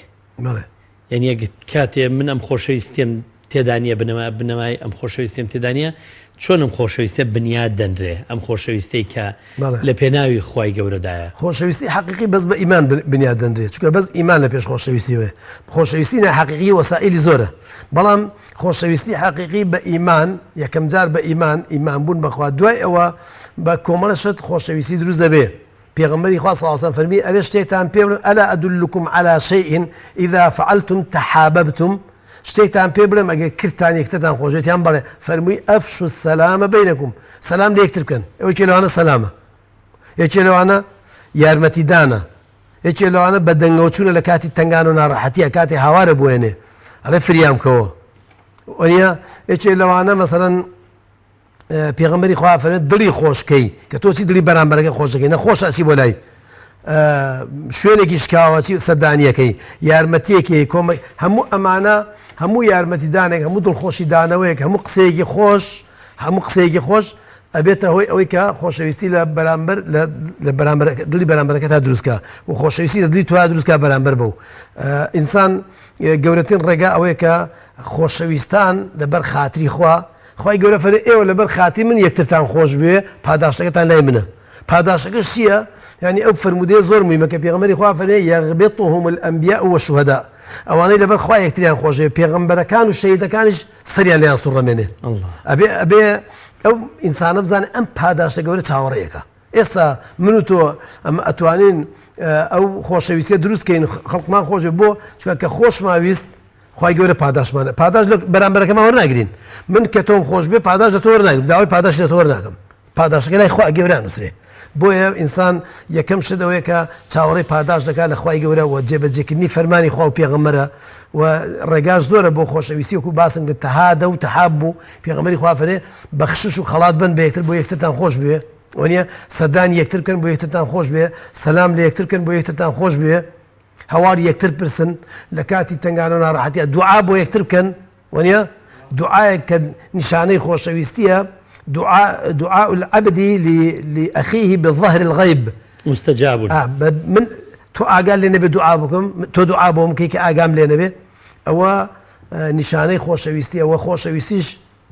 یانی ئەگەر کاتێ من ئەم خۆشەویستیەم تێدا نییە بنەما بنەمای ئەم خۆشەویستیم تێدا نییە چۆن ئەم خۆشەویستە بنیاد دەنرێ ئەم خۆشەویستەی کە لە پێناوی خوای گەورەدایە. خۆشەویستی حەقیقی بەس بە ئیمان بنیاد دەنرێ چونکە بەس ئیمان لە پێش خۆشەویستیەوەیە خۆشەویستی ناحەقیقی وەسائیلی زۆرە بەڵام خۆشەویستی حەقیقی بە ئیمان یەکەم جار بە ئیمان ئیمان بوون بەخوا دوای ئەوە بە کۆمەڵە شت خۆشەویستی دروست دەبێ پێغەمبەری خوا صلی اللە علیە وسلم فەرمی ئەرێ شتێکتان پێ بڵێم الا ادلکم علی شیء اذا فعلتم تحاببتم شتێکتان پێ بڵێم ئەگەر کردتان یەکترتان خۆشێت یان بەڵێ فەرمووی افشوا السلام بینکم سەلام لە یەکتر بکەن ئەوە یەکێ لەوانە سەلامە یەکێ لەوانە یارمەتیدانە یەکێ لەوانە بە دەنگەوە چوونە لە کاتی تەنگان و ناڕەحەتیە کاتی هاوارە بۆێنێ ئەڵێ فریام کەوە وەنیە یەکێ لەوانە مەسەلەن پێغەمبەری خوا فەرمێت دڵی خۆشکەی کە تۆ چی دڵی بەرامبەرەکە خۆشەکەی نەخۆش ئەچی بۆ لای شوێنێکی شکاوەچی سەردانیەکەی یارمەتیەکی کۆمە هەموو ئەمانە هەموو یارمەتیدانێک هەموو دڵخۆشی دانەوەیەک هەموو قسەیەکی خۆش هەموو قسەیەکی خۆش ئەبێتە هۆی ئەوەی کە خۆشەویستی لە بەرامبەر لە بەرامبەر دڵی بەرامبەرەکە تا دروستکە و خۆشەویستی لە دڵی تو دروستکە بەرامبەر بەو ئینسان گەورەترین ڕێگا ئەوەیە کە خۆشەویستان لەبەر خاتری خوا خوای گەورە فەرمی ئێوە لەبەر خاتری من یەکترتان خۆش بوێ پاداشتەکەتان لای منە پاداشتەکەش چییە یعنی ئەو فەرموودەیە زۆر مهمە کە پێغەمبەری خوا فەرمی یغبطهم الانبیاء والشهداء ئەوانەی لەبەر خوا یەکتریان خۆش بوێ پێغەمبەرەکان و شەهیدەکانیش سەریان لێیان سوڕەمێنێ ئەبێ ئەبێ ئەو ئینسانە بزانێ ئەم پاداشتە گەورە چاوەڕێیەکە ئێستا من و تۆ ئەمە ئەتوانین ئەو خۆشەویستیە دروست کەین خەڵکمان خۆشێ بۆ چونکە کە خۆشمان ویست خوای گەورە پاداشتمان پاداش لە بەرامبەرەکەمان وەرناگرین من کە تۆم خۆش بێ پاداش لە تۆ وەرناگرم داوای پاداش لە تۆ وەرناگەم پاداشەکە لای خوا گەورە نووسرێ بۆیە ئینسان یەکەم شت ئەوەیە کە چاوەڕێی پاداش دەکات لە خوای گەورە و جێبەجێکردنی فەرمانی خوا و پێغەمبەرە و ڕێگاش زۆرە بۆ خۆشەویستی وەکو باسم کرد تەهادە و تەحاب بوو پێغەمبەری خوا فەرێ بەخشش و خەڵات بن بە یەکتر بۆ یەکترتان خۆش بوێ وەنیە سەردانی یەکتر بکەن بۆ یەکترتان خۆش بێ سەلام لە یەکتر بکەن بۆ یەکترتان خۆش بوێ هەواڵی یەکتر پرسن لە کاتی تەنگانە و ناڕەحەتیا دوعا بۆ یەکتر بکەن وەنیە دوعایەک کە نیشانەی خۆشەویستیە دعاء دعاء العبد لأخيه بظهر الغيب مستجاب من تۆ ئاگا لێ نەبێ دوعا بکەم تۆ دوعا بۆم بکەی کە ئاگام لێ نەبێ ئەوە نیشانەی خۆشەویستی ئەوە خۆشەویستیش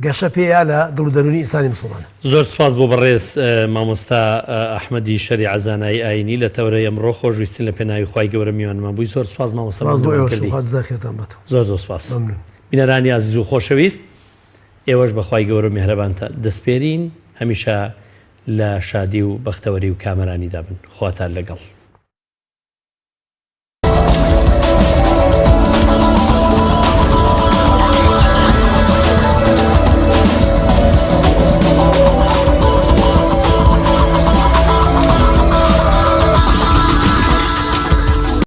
گەشە پێیا لە دڵ و دەروونی ئینسانی موسڵمانە. زۆر سوپاس بۆ بەڕێز مامۆستا ئەحمەدی شەریعە زانای ئاینی لە تەوەرەی ئەمڕۆ خۆشویستن لە پێناوی خوای گەورە میوانمان بووی زۆر سوپاس مامۆستا سپاس بۆ مەمنونمان ئێوەش کردی خوا جزای خێرتان باتەوە. زۆر زۆر سوپاس. مەمنون. بینەرانی ئازیز و خۆشەویست ئێوەش بە خوای گەورە و میهرەبانتان دەسپێرین هەمیشە لە شادی و بەختەوەری و کامەرانیدا بن خواتان لەگەڵ.